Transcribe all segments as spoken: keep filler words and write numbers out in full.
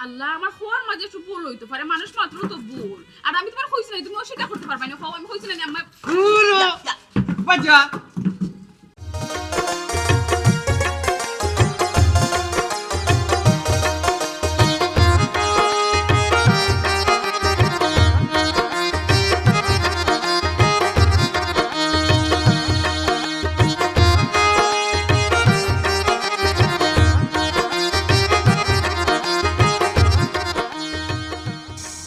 আল্লাহ, আমার কওয়ার মাঝে একটু ভুল অইতো পারে, মানুষ মাত্র তো ভুল। আর আমি তুমারে কইছি না, তুমি অস্বীকার করতে পারবায় না। কও, আমি কইছি না নি, আম্মা। বাজা।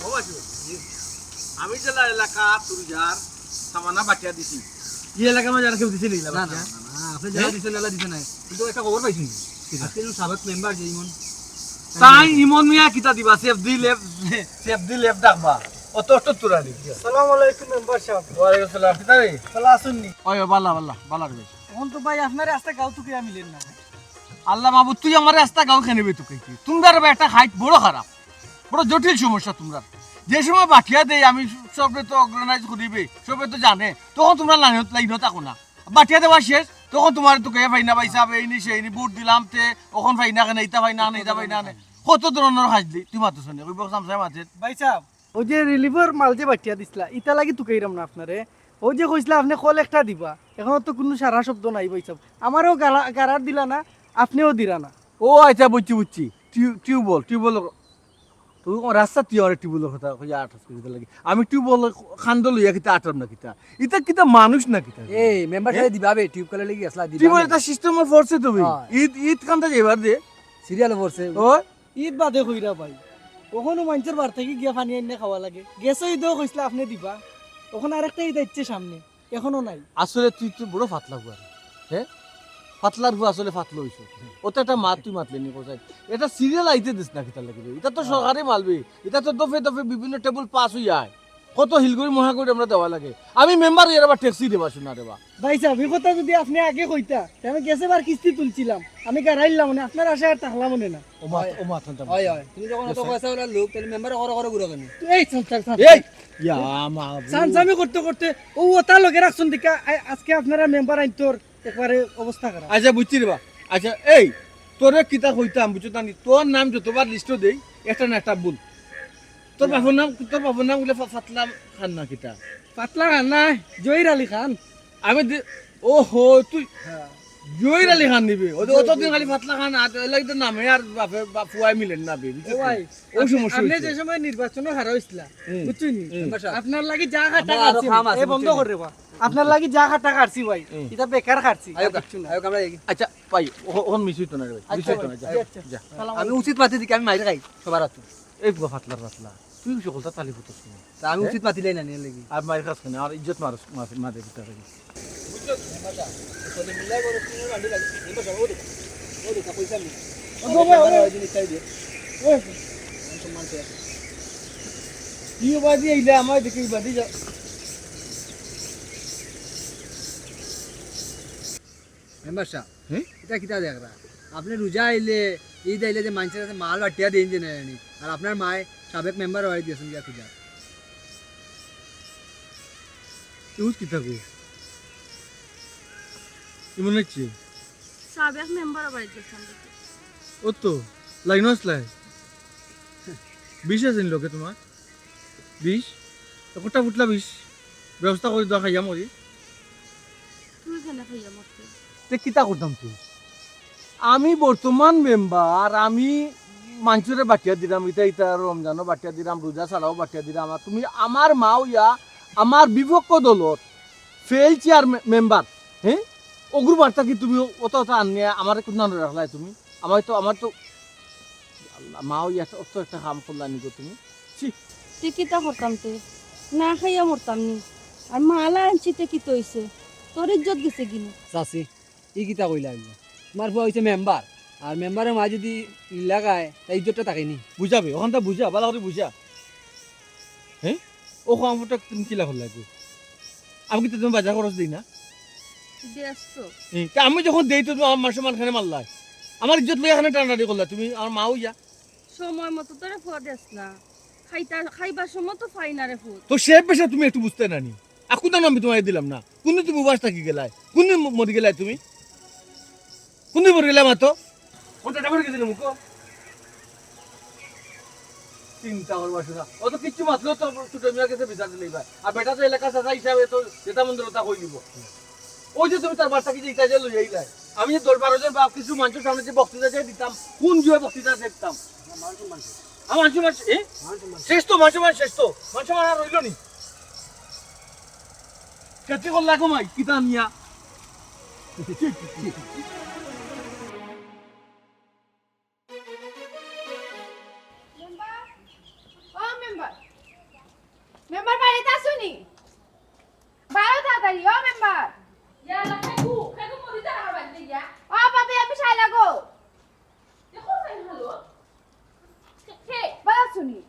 ও বাজু, আমি যেলা এলাকা তুই যার সামানা বাটিয়া দিছি, ই এলাকার মাঝে আর কেউ দিছে নি? না, না, না, না, আপনি যারা দিছেন, এলা দিছে না। কিন্তু একটা খবর পাইছি। আজকে যে সাবেক মেম্বার যে ইমন। তাই ইমন মিয়া কিতা দিবা? সেফ দি লেফ, সেফ দি লেফ ডাকবা। অত অত তুরানি। আসসালামু আলাইকুম মেম্বার সাহেব। ওয়ালাইকুম আসসালাম। কিতা রে? ভালা আছইন নি? ওই, ওই, ভালা, ভালা, ভালা রে ভাই। অখন তো ভাই আপনার রাস্তা গাঁও তুকাইয়া মিলেন না। আল্লাহ মাবুদ, তুই আমার রাস্তা গাঁও কেনে বে তুকাইতে? তুমরার ভাই একটা হাইট বড় খারাপ, বড় জটিল সমস্যা তুমরার। যে সময় বাটিয়া দেই আমি, সবে তো অর্গানাইজ করিবে, সবে তো জানে, তখন তুমরা লাইনত, লাইনত থাকো না। বাটিয়া দেওয়া শেষ, তখন তুমারে তুকাইয়া পাই না, ভাই সাহেব, এই নি সেই নি, ভোট দিলাম তে, অখন পাই না কেনে, ইতা পাই না কেনে, ইতা পাই না কেনে। কত ধরনর হাজলি, তুই মাতস না, ওই বক্স আমসায় মাতের। ভাই সাহেব, ওই যে রিলিফর মাল যে বাটিয়া দিছলা, ইতা লাগি তুকাইরাম না আপনারে। ওই যে কইছলা আপনে কল একটা দিবা, অখনো তো কুনু সারা শব্দ নাই ভাই সাহেব। আমারেও গালা-, গারার দিলা না, আপনেও দিরা না। ও আচ্ছা, বুঝছি, বুঝছি। টিউ-, টিউবওয়েল, টিউবওয়েল। তুই কোন রাস্তা তুই আমার টিউবওয়েলর কথা কইয়া আঠাস করি দিতে লাগি? আমি টিউবওয়েল খান্দ লইয়া কিতা আটাম না কিতা? ইতা কিতা মানুষ না কিতা? এই মেম্বার সাহেব দিবা বে, টিউব কলে লাগি আসলা, দিবা টিউবওয়েল না। এটা সিস্টেমে পড়ছে তুমি। হ্যাঁ। ঈদ, ঈদ কান্দা যাইবার দে। সিরিয়ালে পড়ছে। ও? ঈদ বাদে কইরা ভাই। অখনো মাইনষর বাড়ি থাকি গিয়া পানি আনিয়া খাওয়া লাগে। গেছে ঈদেও কইছলা আপনে দিবা। অখন আরেকটা ঈদ আইছে সামনে। অখনো নাই। আসলে তুই তো বড় ফাতলা ফুয়া রে। হ্যাঁ? ফাতলার ফুয়া আসলে ফাতলা অইছে। অত একটা মাত তুই মাতলে নি কোথায়? এটা সিরিয়াল আইতে দিস না কিতার লাগি রে? এটা তো হ্যাঁ। সরকারে মালবে। এটা তো দফে দফে বিভিন্ন টেবুল পাস অইয়া আয়। কত হিলগড়ি মহাগড়ি আমরা দেওয়া লাগে। আমি মেম্বার এর আবার ট্যাক্সি দেবা শোনা রে বা। ভাই সাহেব, এই কথা যদি আপনে আগে কইতা, তে আমি গেছে বার কিস্তি তুলছিলাম। আমি গাড়াইলাম মানে আপনার আশায় আর থাকলাম মনে না। ও মা, ও মা, থাম, থাম। হয়, হয়। তুমি যখন অত পয়সা ওলার লোক, তাহলে মেম্বারে করে করে ঘুরো কেনে? এই, থাম, থাম, থাম। এই, ইয়া, মা, চানচামি করতে করতে, ও, ও তার লগে রাখছইন দেখা, আ-, আজকে আপনারা মেম্বার আইনতর একবারে অবস্থা খারাপ। আচ্ছা, বুঝছি রে বা। আচ্ছা, এই, তোরে কিতা কইতাম, বুঝছো নি? তোর নাম যতবার লিস্টো দেই, একটা না একটা ভুল। তোর বাপর নাম, তোর বাপর নাম বলে ফা-, ফাতলা খান না কিতা? ফাতলা খান না, জহির আলী খান। আমি দে-, ও হো, তুই হ্যাঁ। জহির আলী খান নিবে। ও তো জি, অতদিন জি, খালি জি। ফাতলা খান, আর এর লাগি তো নামে আর বাপে, বাপ ফুয়ায় মিলেন না বে, বুঝছিস ও ভাই, নি? ও আপনি, সমস্যা আপনি হইছে। যে সময় নির্বাচনে হারা হইছিলা, হুম। বুঝছইন নি? হুম। আপনি আরো যা খাটা আমার আরো খাচ্ছি, খাম আছে, এ বন্ধ বুঝছইন নি? করে রে বা। আপনার লাগি যা খাটা খাচ্ছি ভাই, হুম। এটা বেকার খাচ্ছি, আর আয়ো, কিচ্ছু না। আয়ো, আমরা এই আচ্ছা, ভাই, ও-, ওখান মিস হইতো না রে ভাই, আচ্ছা, মিস হইতো না, যা, জি, আচ্ছা। যা। সালাম আমি আলাইকুম। উচিত মাতি দিকে আমি মাইর খাই, সবার হাতে। এই পুয়া ফাতলার ফাতলা, তুই সকলটা তালি ফুটস না। তা আমি হ্যাঁ? উচিত মাতিলাই না, নিয়ে লাগি। আর মাইর খাস কেনে? আর ইজ্জত মারস, মার, মারে ভিতরে। বুঝছো তো, মেম্বার সাহেব? সলিমুল্লাহ বড় তিনের বান্ডি লাগে। মেম্বার সাহেব, ও দেখো। ও দেখো, পয়সা নেই। ও বাবা, ও। ওই জিনিস চাই দিয়ে। ওই। মান সম্মান পেয়ে। কি বাদি আইলে আমার দেখে বাদি যা। মেম্বার সাহেব, হ্যাঁ? এটা কিতা দেখরা? আপনি রোজা আইলে, ঈদ আইলে যে মাইনষর কাছে মাল বাটিয়া দেইন যে নেয়নি, আর আপনার মায়ে সাবেক মেম্বার বাড়ি দিয়েছেন গিয়া খুঁজা। ইউজ কিতা কই? কি মনে হচ্ছে? সাবেক মেম্বার বাড়ি দিয়েছেন দেখি। ও তো, লাইন আসলাই। বিষ আছে নি লগে তোমার? বিষ? তো কোটা ফুটলা বিষ? ব্যবস্থা করি দেওয়া খাইয়া মরি। তুই কেনে খাইয়া মরতে? তে কিতা করতাম তুই? আমি বর্তমান মেম্বার, আমি মাইনষরে বাটিয়া দিলাম, ইতা ইতা রমজানও বাটিয়া দিলাম, রোজা ছাড়াও বাটিয়া দিলাম, আর তুমি আমার মা অইয়া আমার বিপক্ষ দলর ফেল চেয়ার মে-, মেম্বার, হ্যাঁ? অগুর বার্তা কি তুমি অত অত আনিয়া আমারে কোন নাম রাখলাই তুমি? আমার তো, আমার তো, আল্লাহ, মা অইয়া একটা, অত একটা কাম করলা নি গো তুমি? ছি। তে কিতা করতাম তে? না খাইয়া মরতাম নি। আর মালা আনছি তে কিতা অইছে? তোর ইজ্জত গেছে গি নি? চাচি, ই কিতা কইলা এগুলো? তোমার ফুয়া অইছে মেম্বার, আর মেম্বারের মা যদি ইলাকায়, তাই ইজ্জতটা থাকে নি। বুঝাবে, ওখানটা বুঝা, ভালা করি বুঝা। হ্যাঁ? ও কামটা তুমি কিলা করলা গো? আমি কিতা তোমার বাজার খরচ দেই না? দেস তো। হুম, তা আমি যখন দেই তো তুমি আমার মান সম্মান কেনে মারলাই। আমার ইজ্জত লইয়া কেনে টানাটানি করলা তুমি, আমার মা অইয়া। সময় মতো তোরে ফুয়া দেস না। খাইতা-, খাইবার সময় তো পাই না রে ফুত। তো সে পেশা তুমি একটু বুঝতে না নি। আকু দাম আমি তোমায় দিলাম না। কোনদিন তুমি উপাস থাকি গেলায়? কোনদিন ম-, মরি গেলায় তুমি? কোনদিন মরি গেলায় মাতো? কোনটা ডাবর গেছে মুখো? চিন্তা করবা শোনা, ও তো কিচ্ছু মাতলেও তো ছোট মিয়ার গেছে বিচার দিলেই ভাই। আর বেটা তো এলাকার চাচা হিসাবে তো যেটা মন্দ কথা কই দিব। ওই যে তুমি তার বাড়ি থাকি যে ইটা যে লই আইলাই, আমি যে দশ বারো জন বা কিছু মানুষের সামনে যে বক্তৃতা যে দিতাম, কোন জুয়ে বক্তৃতা দেখতাম? আমার মানুষ মানুষ, এ? শেষ তো, মানুষ মানুষ শেষ তো, মানুষ আমার আর রইল নি। খেতে করলা গো মাই, কিতা নিয়া? মেম্বার, ও মেম্বার, মেম্বার বাড়িত আছো নি? বারো তাড়াতাড়ি, ও মেম্বার। ইয়া, আল্লাহ, খেগু, খেগু মরি যা আমার বাড়িতে গিয়া। ও ভাবি, আমি শাইলা গো। দেখো, তাই ভালো। কে, কে? বারো আছো নি?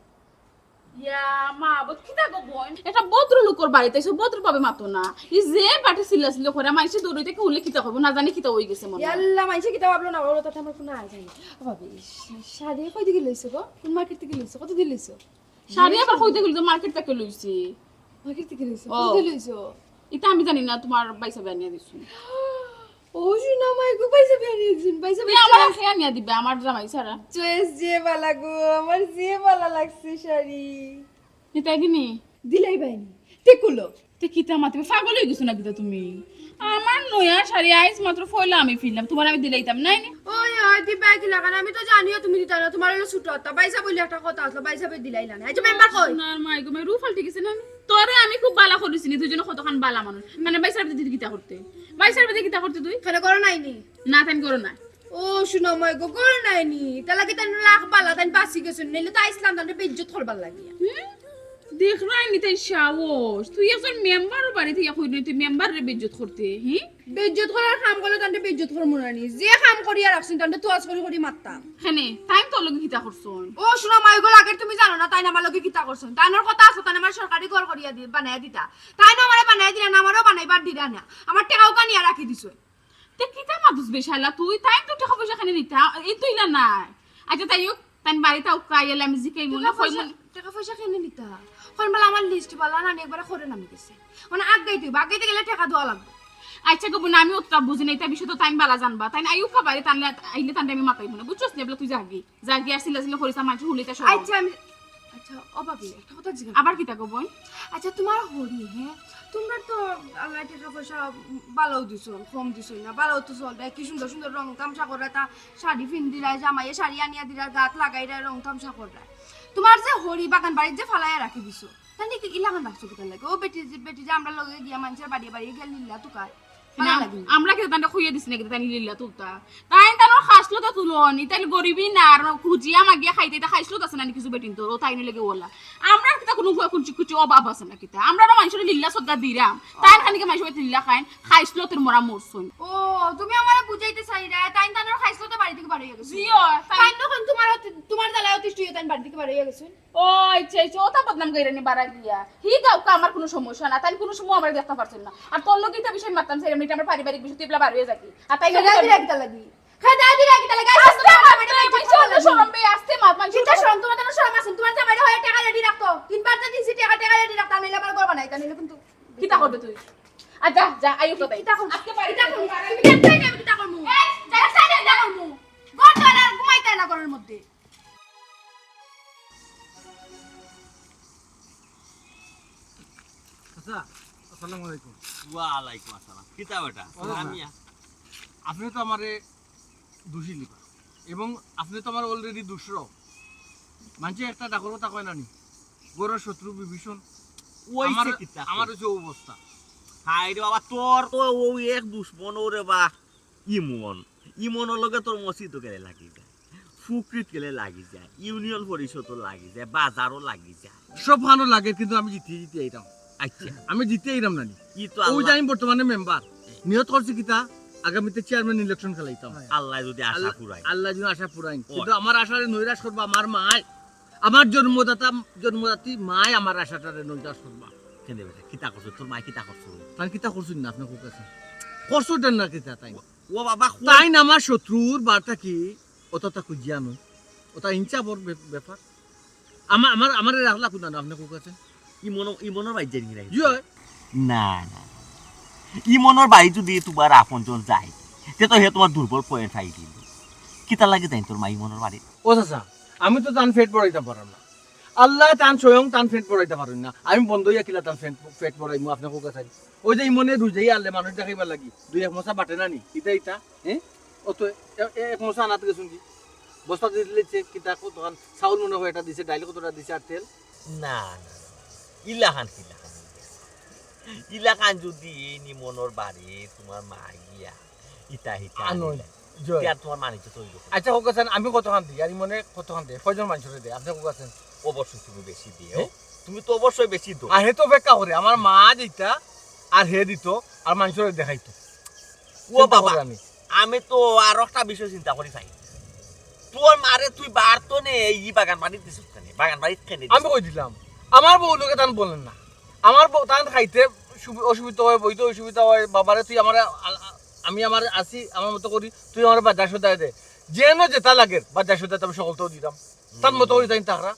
ইয়া, মা, বত কিতা গো বইন? একটা ভদ্রলোকর বাড়িত আইছো, ভদ্রভাবে মাতো না। ই যে বাটে চিল্লাচিল্লি করে, মাইনষে দৌড়াইতে কেউ উল্লে কিতা কইবো, না জানি কিতা অই গেছে মনে অয়। ইয়াল্লা, মাইনষে কিতা ভাবলো না ভাবলো, তাতে আমার কুনু আয় যায় না। ও ভাবি, শা-, শাড়ি কই থাকি লইছো গো? কোন মার্কেট থাকি লইছো? কত দিয়া লইছো? শাড়ি আবার কই থাকি লইছো? মার্কেট থাকি লইছি। মার্কেট থাকি লইছো? ও। কত দিয়া লইছো? ইতা আমি জানি না, তুমার ভাইসাবে আনিয়া দিছইন। ও সোনা মাই গো, ভাইসাবে আনিয়া দিছইন, ভাইসাবে। তুই আমার চয়েস। কাছে আনিয়া দিবে, আমার জামাই ছাড়া। চয়েস যে বালা গো, আমার যে বালা লাগছে শাড়ি। নিতাই কিনি? দিলাই বাইনি। তে কুলো। তে কিতা মাতিবে? পাগল অই গেছো না কিতা তুমি? আমার নয়া শাড়ি আইজ মাত্র পয়লা আমি ফিরলাম, তুমার আমি দিলাইতাম নায় নি? ওই, ওই, দিবায় কিলা কেনে? আমি তো জানিও তুমি দিতায় না, তুমার অইলো ছোট আত্মা। ভাইসাব অইলে একটা কথা আছলো, ভাইসাবে দিলাইলা না। এই যে মেম্বার কই? সোনার মাই গো, মাই রূপ পাল্টি গেছে না? তোরে আমি খুব বালা করিছি নি, দুইজনে কতখান বালা মানুষ। মানে ভাইসাবরে দি কিতা করতে? ভাইসাবরে দি কিতা করতে তুই? কেনে করো নাই নি? না, তাইন করো না। ও, সোনা মাই গো, করো নাই নি? তাইলে কি তাইন লাখ বালা, তাইন বাঁচি গেছইন, নাইলে তো আইছলাম তানরে বেইজ্জত করবার লাগিয়া। হুম? দেখরায় নি তাইন সাহস, তুই একজন মেম্বারর বাড়িত ইয়া কইরে তুই মেম্বাররে বেইজ্জত করতে, হি? বেইজ্জত করার কাম করলে তানরে বেইজ্জত করমু না নি? যে কাম করিয়া রাখছইন, তানরে তো আজ করি করি মারতাম। কেনে, তাইন তোর লগে কিতা করছইন? ও, সোনা মাই গো, লাগের তুমি জানো না, তাইন আমার লগে কিতা করছইন। তাইনর কথা আছে, তাইন আমার সরকারি ঘর করিয়া দি-, বানাইয়া দিতা। তাইন আমারে বানাইয়া দিরা না, আমারেও বানাইবার দিরা না। আমার টেকাও কানিয়া রাখি দিছইন। তে কিতা মাতুস বে শালা তুই? তাইন তো টেকা পয়সা কেনে নিতা, এই তো ইলা নাই। আচ্ছা, তাই হোক, তাইন বাড়িত আউক্কা, আইলে আমি জিকাইমু না, টেকা পয়সা, কইমু না। টেকা পয়সা কেনে নিতা? কইন বলে আমার লিস্ট বালা না, একবারে করে নামি গেছে। মানে আগাইতে অইবো, আগাইতে গেলে টেকা দেওয়া লাগবো। আচ্ছা গো বোন, আমি অতটা বুঝি না, ইতা বিষয় তো তাইন বালা জানবা। তাইন আউক্কা বাড়িত, তাইন আইলে, আইলে তানরে আমি মাতাইমু না, বুঝছস নি? এবলা তুই যাগি, যাগি আর চিল্লাচিল্লি করিস না, মানষে হুনলে ইতা শরম। আচ্ছা, আমি আচ্ছা, ও ভাবি, একটা কথা জিজ্ঞাসা আবার করি। কিতা গো বইন? আচ্ছা, তুমার হরি, হ্যাঁ? তুমরার তো আল্লায় টেকা পয়সা বালাও দিছইন, কম দিছইন না, বালাও তো চলরায়, কি সুন্দর সুন্দর রং তামশা কররায়, তা শাড়ি ফিন্দিরায়, জামাইয়ে শাড়ি আনিয়া দিরায়, গাত লাগাইরায়, রং তামশা কররায়। তুমার যে হরি বাগান বাড়িত যে ফালাইয়া রাখি দিছো, তাইন ইলাখান রাখছো কিতার লাগি? ও বেটি যে, বেটি যে আমরার লগে গিয়া মানষর বাড়িয়ে বাড়িয়ে গিয়া লিল্লা তুকায়। না, ভালা লাগে না। আমরা কিতা তানরে কইয়া দিছি না কিতা তাইন লিল্লা তুলতা? তাইন তানর খাইছলত তুলইন, ইতাইন গরিবি না, আর খুজিয়া মাগিয়া খাইতা, ইতা খাইছলত আছে না নি কিছু বেটিন্তর, ও তাইন অইলে গি ওলা। আমরার কিতা কুনু কুনু কুনচি কুচি অভাব আছে না কিতা? আমরা তো মানষরে লিল্লা সদ্গা দিরাম। তাইন খানিকে মানষর বাড়িত লিল্লা খাইন, খাইছলতর মরা মরছইন। ও, তুমি আমারে বুঝাইতে চাইরায়, তাইন তানর খাইছলতে বাড়ি থাকি বার অইয়া গেছইন। জি, ও, তাইন তাইন তখন তুমার অতি-, তুমার জ্বালায় অতিষ্ঠ অইয়া তাইন বাড়ি থাকি বার অইয়া গেছইন। ও আচ্ছা, আচ্ছা, ওটা বদনাম গাইরা নি বারা গিয়া। হি গাউক্কা আমার কুনু সমস্যা না, তাইন কুনু সময় আমারে দেখতা পারছইন না। আর তোর লগে ইতা বিষয় মাততাম চাইরাম না, ইটা আমার পারিবারিক বিষয়, তুই এবলা বার অইয়া যাগি। আর তাইন খেদাই দিরা কিতার লাগি? খেদাই দিরা কিতার লাগি? আস্তে মাত, মানষে অন্য শরম বে, আস্তে মাত, মানষে কিতা শরম? তুমার জানো শরম আছে? তুমার জামাইরে অয় টেকা রেডি রাখতো। তিনবার তো দিছি টেকা, টেকা রেডি রাখতো, নাইলে আবার গরবা নাই, তা নাইলে কিন্তু কিতা করবে তুই? আর যা, যা, আইও তো তাই। কিতা করবে? আজকে বাড়ি কিতা করবে? তুমি দেখতায় না আমি কিতা করমু? এই, যা, যা, যা, কিতা করমু? ঘর ধরে আর ঘুমাইতে না ঘরের মধ্যে। আচ্ছা, আসসালামু আলাইকুম। ওয়ালাইকুম আসসালাম। কিতা বেটা? ওয়ালাইকুম সালাম। আপনে তো আমারে দোষী নিবা এবং আপনে তো আমার already দোষরও। মানষে একটা ডাকর কথা কয় না নি, ঘরর শত্রু বিভীষণ। ওইছে আমার, কিতা আমার কয়? অইছে অবস্থা। হায় রে বাবা, তোর তো অউ এক দুশমন, ওরে বা। ইমন, ইমনর লগে তোর মসজিদও গেলে লাগি যায়, ফুকরিত গেলে লাগি যায়, ইউনিয়ন পরিষদও লাগি যায়, বাজারও লাগি যায়। সবখানো লাগে, কিন্তু আমি জিতি জিতি আইরাম। আচ্ছা। আমি জিতি আইরাম না নি। ই তো ওই যে আল্লাহ। আমি বর্তমানে মেম্বার, নিয়ত করছি কিতা, আগামীতে চেয়ারম্যান ইলেকশন খেলাইতাম। আল্লায় যদি আশা আল্লাহ, পুরায়। আল্লায় যদি আশা পুরাইন। ওই। কিন্তু আমার আশারে নৈরাশ করবা আমার মায়, আমার জন্মদাতা, জন্মদাত্রী মায় আমার আশাটারে নৈরাশ করবা। কেনে বেটা, কিতা করছো? তোর মায় কিতা করছো? তাইন কিতা করছইন না, আপনে কউক্কা চাইন? করছইন না কিতা তাইন? ও বাবা, কো- তাইন আমার শত্রুর বার্তা কি? অতটা খুঁজিয়া আনো। ওটা ইনসাফর বে-, ব্যাপার। আমা-, আমার, আমারে রাখলা কুনানো, আপনে কউক্কা চাইন? ইমন, ইমনর বাড়িত যাইনি নাকি? জি অয়। না, না। ইমনর বাড়িত যদি তুমার আপনজন যায়, তে তো হে তুমার দুর্বল point পাই দিল। কিতার লাগি যাইন তোর মায় ইমনর বাড়িত? ও চাচা, আমি তো তান পেট ভরাইতাম পাররাম না। আল্লায় তান স্বয়ং তান পেট ভরাইতা পারইন না, আমি বন্দো অইয়া কিলা তান পেট, পেট ভরাইমু? আপনে কউক্কা চাইন। অউ যে ইমনে রুজাই আলে মানুষ দেখাইবার লাগি দুই এক মশা বাটে না নি, ইতা ইতা, হ্যাঁ? অত এ-, এ-, এক মশা আনাত গেছইন কি? বস্তা দিলে যে কিতা কতখান চাউল মনে অয় এটা দিছে, ডাইল কতটা দিছে আর তেল? না, না, না, না। ইলাখান কিলাখান? ইলাখান যুদি এই নিমনর বাড়ি তুমার মা গিয়া ইতা হিতা আনইন। আনিলা, জয়। তে আর তুমার মানিজ্য তৈরি করো। আচ্ছা, কউক্কা চাইন, আমি কতখান দেই? আর ইমনে কতখান দেয়? কয়জন মানষরে দেয়? আপনে কউক্কা চাইন। অবশ্যই তুমি বেশি দেও। হ্যাঁ? তুমি তো অবশ্যই বেশি দেও। আর হে তো অপেক্ষা করে, আমার মা দিতা, আর হে দিত, আর মানষরে দেখাইতো। ও চিন্তা বাবা, করি আমি। আমি তো আর একটা বিষয় চিন্তা করি চাই। তোর মারে তুই বার তো নে, এই বাগান বাড়িত দিছিস কেনে? বাগান বাড়িত কেনে দিছিস? আমি কই দিলাম, আমার বউ লগে তান বলেন না। আমার বউ তান খাইতে সুবি-, অসুবিধা অয়, বইতে অসুবিধা অয়, বাবারে তুই আমার আ-, আ-, আমি আমার আছি, আমার মতো করি, তুই আমার বাজার সদায় দে। যেন যেটা লাগে, বাজার সদায় আমি সকলটাও দিতাম। তান মতো করি তাইন তাহারা।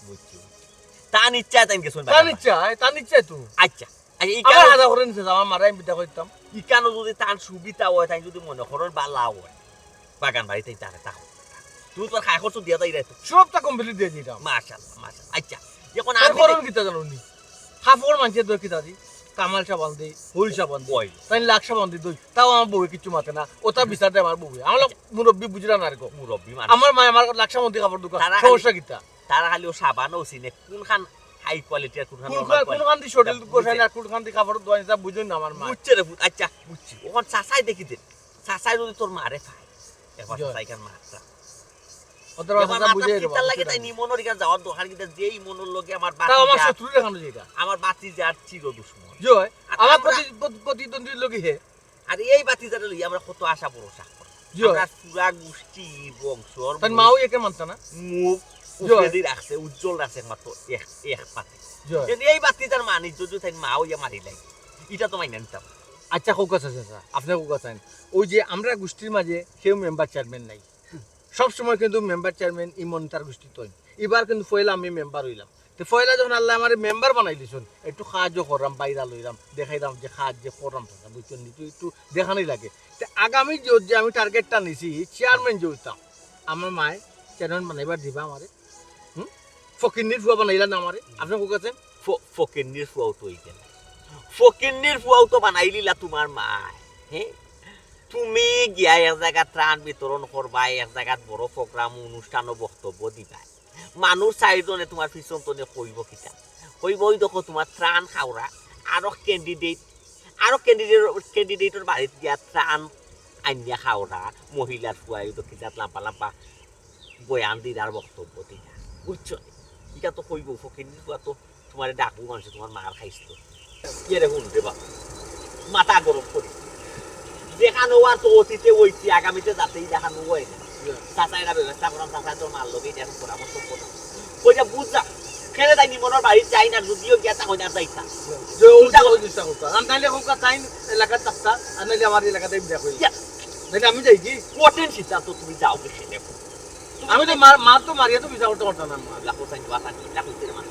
বুঝছি, বুঝছি। তান ইচ্ছায় তাইন গেছইন তান বাগান বাড়ি। ইচ্ছায়, তান ইচ্ছায় তো। আচ্ছা, আচ্ছা, ই আমার কারণ আদা করে নিছে, আমার মারে আমি বিদা করতাম। ই কারণ যদি তান সুবিধা অয়, তাইন যদি মনে করইন বালা অয়, বাগান বাড়িত তাইন তারে তা করতা। তুমি তোর খায় খরচ দিয়া যাইরায় তো। সবটা complete দিয়া দিতাম। মাশাআল্লাহ, মাশাআল্লাহ। আচ্ছা, এখন তার আমি করণ কিতা জানো নি? কাপড় মানষে দই কিতা দি? কামাল সাবান দি, হুইল সাবান দি। ওই। তাইন লাক্স সাবান দি দই। তাও আমার বউয়ে কিচ্ছু মাতে না। ওটা বিচার দেয় আমার বউয়ে। আমার লোক আচ্ছা। মুরব্বি বুঝরা না আর গো। মুরব্বি মানুষ। আমার মায় আমার লাক্স সাবান দি কাপড় ধুকা। তারা সমস্যা কিতা? তারা খালি ও সাবানও চিনে। কোনখান high quality আর কোনখান কোন normal খান, কোন quality? খান দি শরীর এটা গোসাইন বুঝে। আর কোন খান দি কাপড় ধোয়াইন, তা বুঝইন না আমার মা। বুঝছে রে, বুঝ-, আচ্ছা, বুঝছি। ওখান চাচাই দেখি দে। চাচাই যদি তোর মারে পায়, একবার জয়। চাচাই কার মারতা। ওদের এখন বাসা মারতা বুঝে কিতার লাগে তাই নিমনর ইখান যাওয়ার দরকার কিতা? যে ইমনর লগে আমার তাও আমার বাতিজা, শত্রু দেখানো যেটা। আমার বাতিজার চির দুশমন। জয়, আর আমার আমরা প্রতি-, প্রতি-, প্রতিদ্বন্দ্বীর লগে হে। আর এই বাতিজারে লইয়া আমরা কত আশা ভরসা করি। জয়। আমরা পুরা গোষ্ঠী, বংশর তার মুখ, মাও একে মানতা না? মুখ জয়। উফেদি রাখছে, উজ্জ্বল রাখছে একমাত্র এক, এক পাতি। জয়। কিন্তু এই বাতিজার মানিজ্য যদি তাই মা অইয়া মারি লাগে, ইটা তো মাইনা নিতাম না। আচ্ছা, কউক্কা চাচা, চাচা, আপনে কউক্কা চাইন। ওই যে আমরা গোষ্ঠীর মাঝে কেউ মেম্বার চেয়ারম্যান নাই। সব সময় কিন্তু মেম্বার চেয়ারম্যান ইমন তার গোষ্ঠীত অইন। এবার কিন্তু পয়লা আমি মেম্বার অইলাম। তে পয়লা যখন আল্লায় আমারে মেম্বার বানাই দিছইন, একটু সাহায্য কররাম, বাইরা লইরাম, দেখাইরাম যে সাহায্য কররাম, চাচা, বুঝছইন নি? তো একটু দেখানি লাগে। তে আগামী যে, যে আমি টার্গেটটা নিছি, চেয়ারম্যান যে অইতাম, আমার মায়ে চেয়ারম্যান বানাইবার দিবা আমারে? হুম? ফকিন্নির ফুয়া বানাইলা না আমারে? আপনে কউক্কা চাইন? ফ-, ফকিন্নির ফুয়াও তো অইতে না। ফকিন্নির ফুয়াও তো বানাইলিলা তুমার মায়। হ্যাঁ? তুমি গিয়া এক জাগাত ত্রাণ বিতরণ করবায়, এক জাগাত বড় program, অনুষ্ঠানো বক্তব্য দিবায়। মানুষ চাইরজনে তুমার পিছন তনে কইবো কিতা? কইবো, "ওই দেখো তুমার ত্রাণ খাওরা, আরো candidate, আরো candidate, candidateর বাড়িত গিয়া ত্রাণ আনিয়া খাওরা, মহিলার ফুয়ায় ওই দেখি জাত লাম্বা লাম্বা বয়ান দিরা আর বক্তব্য দিরা।" বুঝছো? ইটা তো কইবো, ফকিন্নির ফুয়া তো তুমারে ডাকবো মানষে, তুমার মার খাইছিল। কে রে হুন রে বাবা, মাথা গরম করি। যেখান অওয়ার তো অতীতে অইছে, আগামীতে যাতে ইলাখান অয় না। চাচায় না ব্যবস্থা করাম, চাচায় তোর মার লগে ইটা এখন পরামর্শ করাম। কইরা বুঝা, কেনে তাই নিমনর বাড়িত যাই না, যদিও গিয়া তা কইনা যাইতা। যে ওই যে ওই জিনিসটা করতা। আর নাইলে কউক্কা চাইন এলাকাত থাকতা, আর নাইলে আমার এলাকাত বিয়া করি। ইয়া। নাইলে আমি যাই কি? কঠিন সিদ্ধান্ত, তুমি যাও কি সেটা। আমি তো মার, মার তো মারিয়া তো বিচার করতে পারতাম না, মা। লাখো চাইন, বাতানি, লাখো তেরে মা।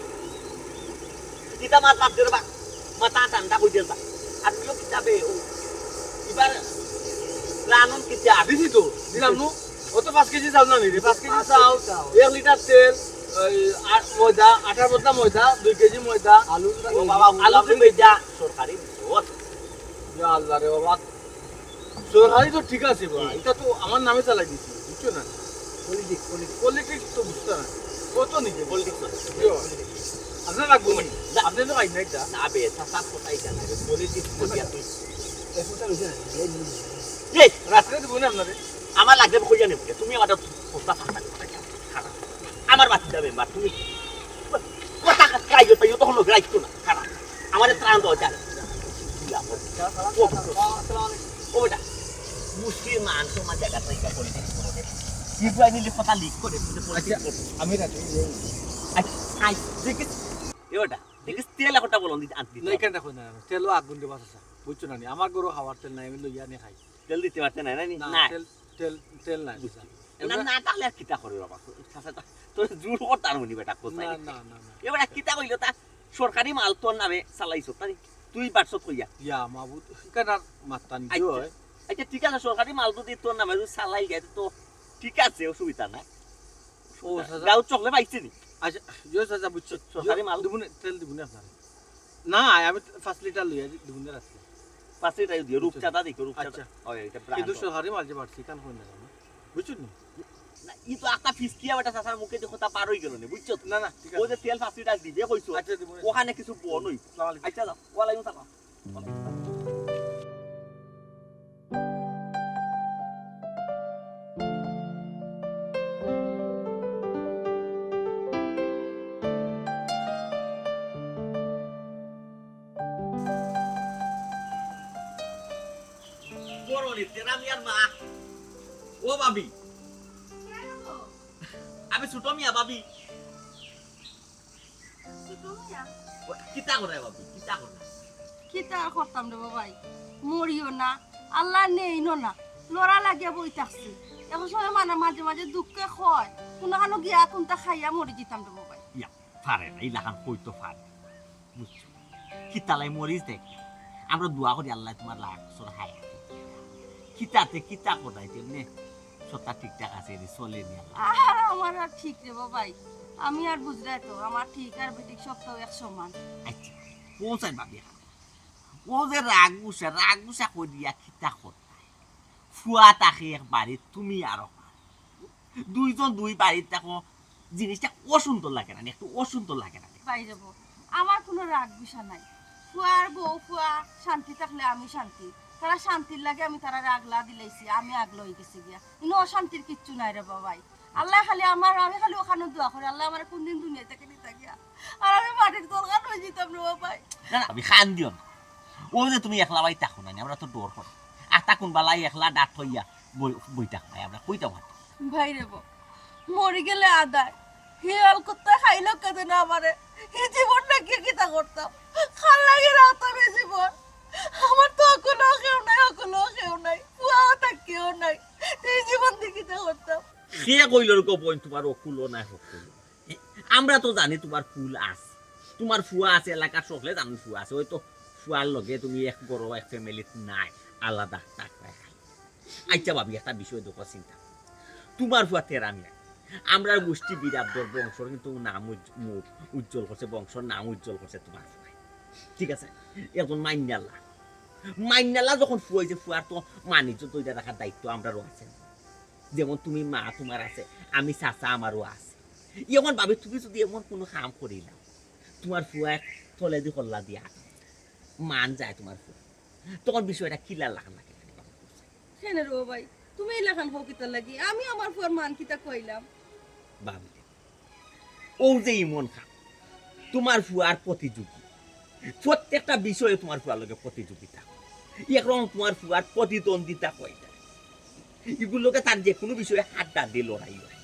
কিতা মাত বাদ দে রে বা, মাথা ঠান্ডা করি দে বা। আর তুইও কিতা বে, ও, এবার রানুন কিতা? দিছি তো, দিলাম নু। ও তো পাঁচ কেজি চাউল না নি রে, পাঁচ কেজি পাঁচ কেজি চাউল, চাউল। এক লিটার তেল, ওই, আর ময়দা, আটার বদলা ময়দা, দুই কেজি ময়দা। আলু, ও বাবা, আলু আলু কিনবে যা। সরকারি বিপদ। ইয়া আল্লাহ রে বাবা। সরকারি তো ঠিক আছে বা, হুম। ইটা তো আমার নামে চালাই দিছি, বুঝছো না? Politics, politics। Politics তো বুঝতা না। কত নিজে? Politics না। ইয়ো। আপনার লাগবো নি? না। আপনি তো পাইন না এটা। না বে, চাচার কথা ইটা না বে, politics করিয়া তুই। এই ফোনটা রয়েছে না? এই নিয়ে নিয়ে। এই, রাত্রে দিব না আপনারে। আমার লাগবে, আমি কইয়া নেব। তুমি আমার ফোনটা ফাঁকা দিও, ফাঁকা। আমার বাতিজা মেম্বার, তুমি কথা কাইও তাইও তখন রাখতো না। খারাপ। আমারে ত্রাণ দেওয়া যায়। ও বেটা, মুসলিম মান সম্মান জায়গা তো এটা politics করে দে। ইব্রাহিম লিখে কথা লিক করে, তুমি politics আচ্ছা, করো। আমি রাখি। আচ্ছা, আই, দেখিস, এ বেটা, দেখিস, তেল একটা বলন দিতে আনতে না, দিতে এখানে হবে। দেখো না, তেলও আগুন দিয়ে বাঁচা, বুঝছো না নি? আমার গরু খাওয়ার তেল নাই, আমি লইয়া নিয়ে খাই। তেল দিতে পারতে না, না নি? না, না। তেল, তেল, তেল নাই, বুঝছি। বুঝছো? না, এবার না, তাহলে আর কিতা করে বাবা? চাচা তো, তোর জোর করতাম নি বেটা, কোথায় না, নিতে? না, না, না। এবার আর কিতা কইলো তা? সরকারি মাল তোর নামে চালাইছো, তাই তুই বাটছত কইয়া। ইয়া মাবুদ, এখানে আর মাত্তা নিতে আচ্ছা। হয়। আচ্ছা, ঠিক আছে, সরকারি মাল যদি তোর নামে যদি চালাই যায়, তো ঠিক আছে, অসুবিধা নাই। ও, অসুবিধা নাই। চাচা। গাঁও চকলে পাইছে নি? আচ্ছা, জি চাচা, বুঝছি। সরকারি মাল? দিবনে, তেল দিবনে আপনারে। না, আমি পাঁচ লিটার লইয়া দি-, দিবনে রাত্রে। পাঁচ লিটার দিও, রূপচাঁদা দেখো, রূপচাঁদা। আচ্ছা। ওই, এটা brand। কিন্তু সরকারি মাল যে বাড়ছে, কান কই না, বুঝছো নি? না, ই তো একটা ফিসকিয়া বেটা চাচার মুখে যে কথা পার হই গেল নি, বুঝছো তো? না, না, ঠিক আছে। ও যে তেল পাঁচ লিটার দিবে কইছো, আচ্ছা, দিবনে। ওখানে কিছু বন হইব। আসসালামু আলাইকুম। আচ্ছা, যাও, ওয়ালাইকুম সালাম। বড় নি, তেরা মিয়ার মা। ও ভাবি। আমি ছোট মিয়া ভাবি। ছোট মিয়া? ও, কিতা করে ভাবি, কিতা করে? কিতা আর করতাম রে বাবাই, মরিও না, আল্লাহ নেইনও না, লড়া লাগিয়া বই থাকছি। এখন সময় মানে মাঝে মাঝে দুঃখে হয়, কোনখানো গিয়া কোনটা খাইয়া মরি যিতাম রে বাবাই। ইয়া, পারে না, ইলাখান কইতো পারে। বুঝছো? কিতালাই মরিস দেখ, আমরা দোয়া করি আল্লাহ তোমার লাখ বছর হায়াত। কিতাতে কিতা করাই তেমনে সত্তা ঠিকঠাক আছে রে, চলে নি আল্লাহ। আর আমার আর ঠিক রে বাবাই, আমি আর বুঝলাই তো, আমার ঠিক আর বেঠিক সব তো এক সমান। আচ্ছা, পৌঁছাই ভাবি এখন। ও যে রাগ গুসা, রাগ গুসা করিয়া কিতা করতাই? ফুয়া থাকে এক বাড়ি, তুমি আরো বাড়ি। দুইজন দুই বাড়িত থাকো, জিনিসটা অসুন্দর লাগে না নি? একটু অসুন্দর লাগে না নি? ভাই রে বউ, আমার কোনো রাগ গুসা নাই। ফুয়ার বউ ফুয়া শান্তি থাকলে আমি শান্তি। তারা শান্তির লাগি আমি তারারে আগলা দিলাইছি, আমি আগলা অই গেছি গিয়া। ইনো অশান্তির কিচ্ছু নাই রে বাবাই। আল্লাহ খালি আমার, আমি খালি ওখানো দোয়া করি, আল্লাহ আমারে কোনদিন দুনিয়া থাকি নিতা গিয়া। আর আমি মাটির তলখান অই যিতাম রে বাবাই। না, না, আমি কান্দিও না। ও যে তুমি একলা বাড়ি থাকো না নি, আমরা তো ডর করি। আর তা কোন বালাই একলা ডাট হইয়া বই, বই থাকো না, আমরা কইতাম আর। ভাই রে বউ, মরি গেলে আদায়। হে আল কুত্তা খাইলো কেদে না আমারে। হে জীবন না গিয়া কিতা করতাম? খাল লাগি রাখতাম হে জীবন। আমার তো অকলো কেউ নাই, অকলো কেউ নাই। ফুয়াও তার কেউ নাই। তে হে জীবন দি কিতা করতাম? কে কইল রে গো বইন, তোমার অকুলো নাই হকুলো? আমরা তো জানি তোমার ফুল আছে, তোমার ফুয়া আছে, এলাকার সকলে জানেন ফুয়া আছে। হয়তো ফুয়ার লগে তুমি এক ঘরো, এক ফ্যামিলিত নাই, আলাদা থাকবায় খালি। আচ্ছা ভাবি, একটা বিষয় দেখো চিন্তা, তোমার ফুয়া তেরা মিয়া, আমরার গোষ্ঠী বিরাট বড় বংশর কিন্তু নাম উজ্জ-, মুখ উজ্জ্বল করছে, বংশর নাম উজ্জ্বল করছে তোমার ফুয়া, ঠিক আছে? একজন মাইন্নালা, মাইন্নালা যখন ফুয়া অইছে, ফুয়ার তো মান ইজ্জত ধইরা রাখার দায়িত্ব আমরারও আছে। যেমন তুমি মা তোমার আছে, আমি চাচা আমারও আছে। এখন ভাবি তুমি যদি এমন কোনো কাম করিলাও, তোমার ফুয়া এক তলেদি কল্লা দিয়া মান যায় তোমার ফুয়া, তখন বিষয়টা কিলা লাখান লাগে? কেনে রে বাবাই, তুমি ইলাখান কও কিতার লাগি? আমি আমার ফুয়ার মান কিতা কইলাম? ভাবি, ও যে ইমন খান, তোমার ফুয়ার প্রতিযোগী, প্রত্যেকটা বিষয়ে তোমার ফুয়ার লগে প্রতিযোগিতা, একরকম তোমার ফুয়ার প্রতিদ্বন্দ্বিতা কইতা, এগুলোকে তার যে কোনো বিষয়ে হাড্ডাহাড্ডি লড়াই হয়।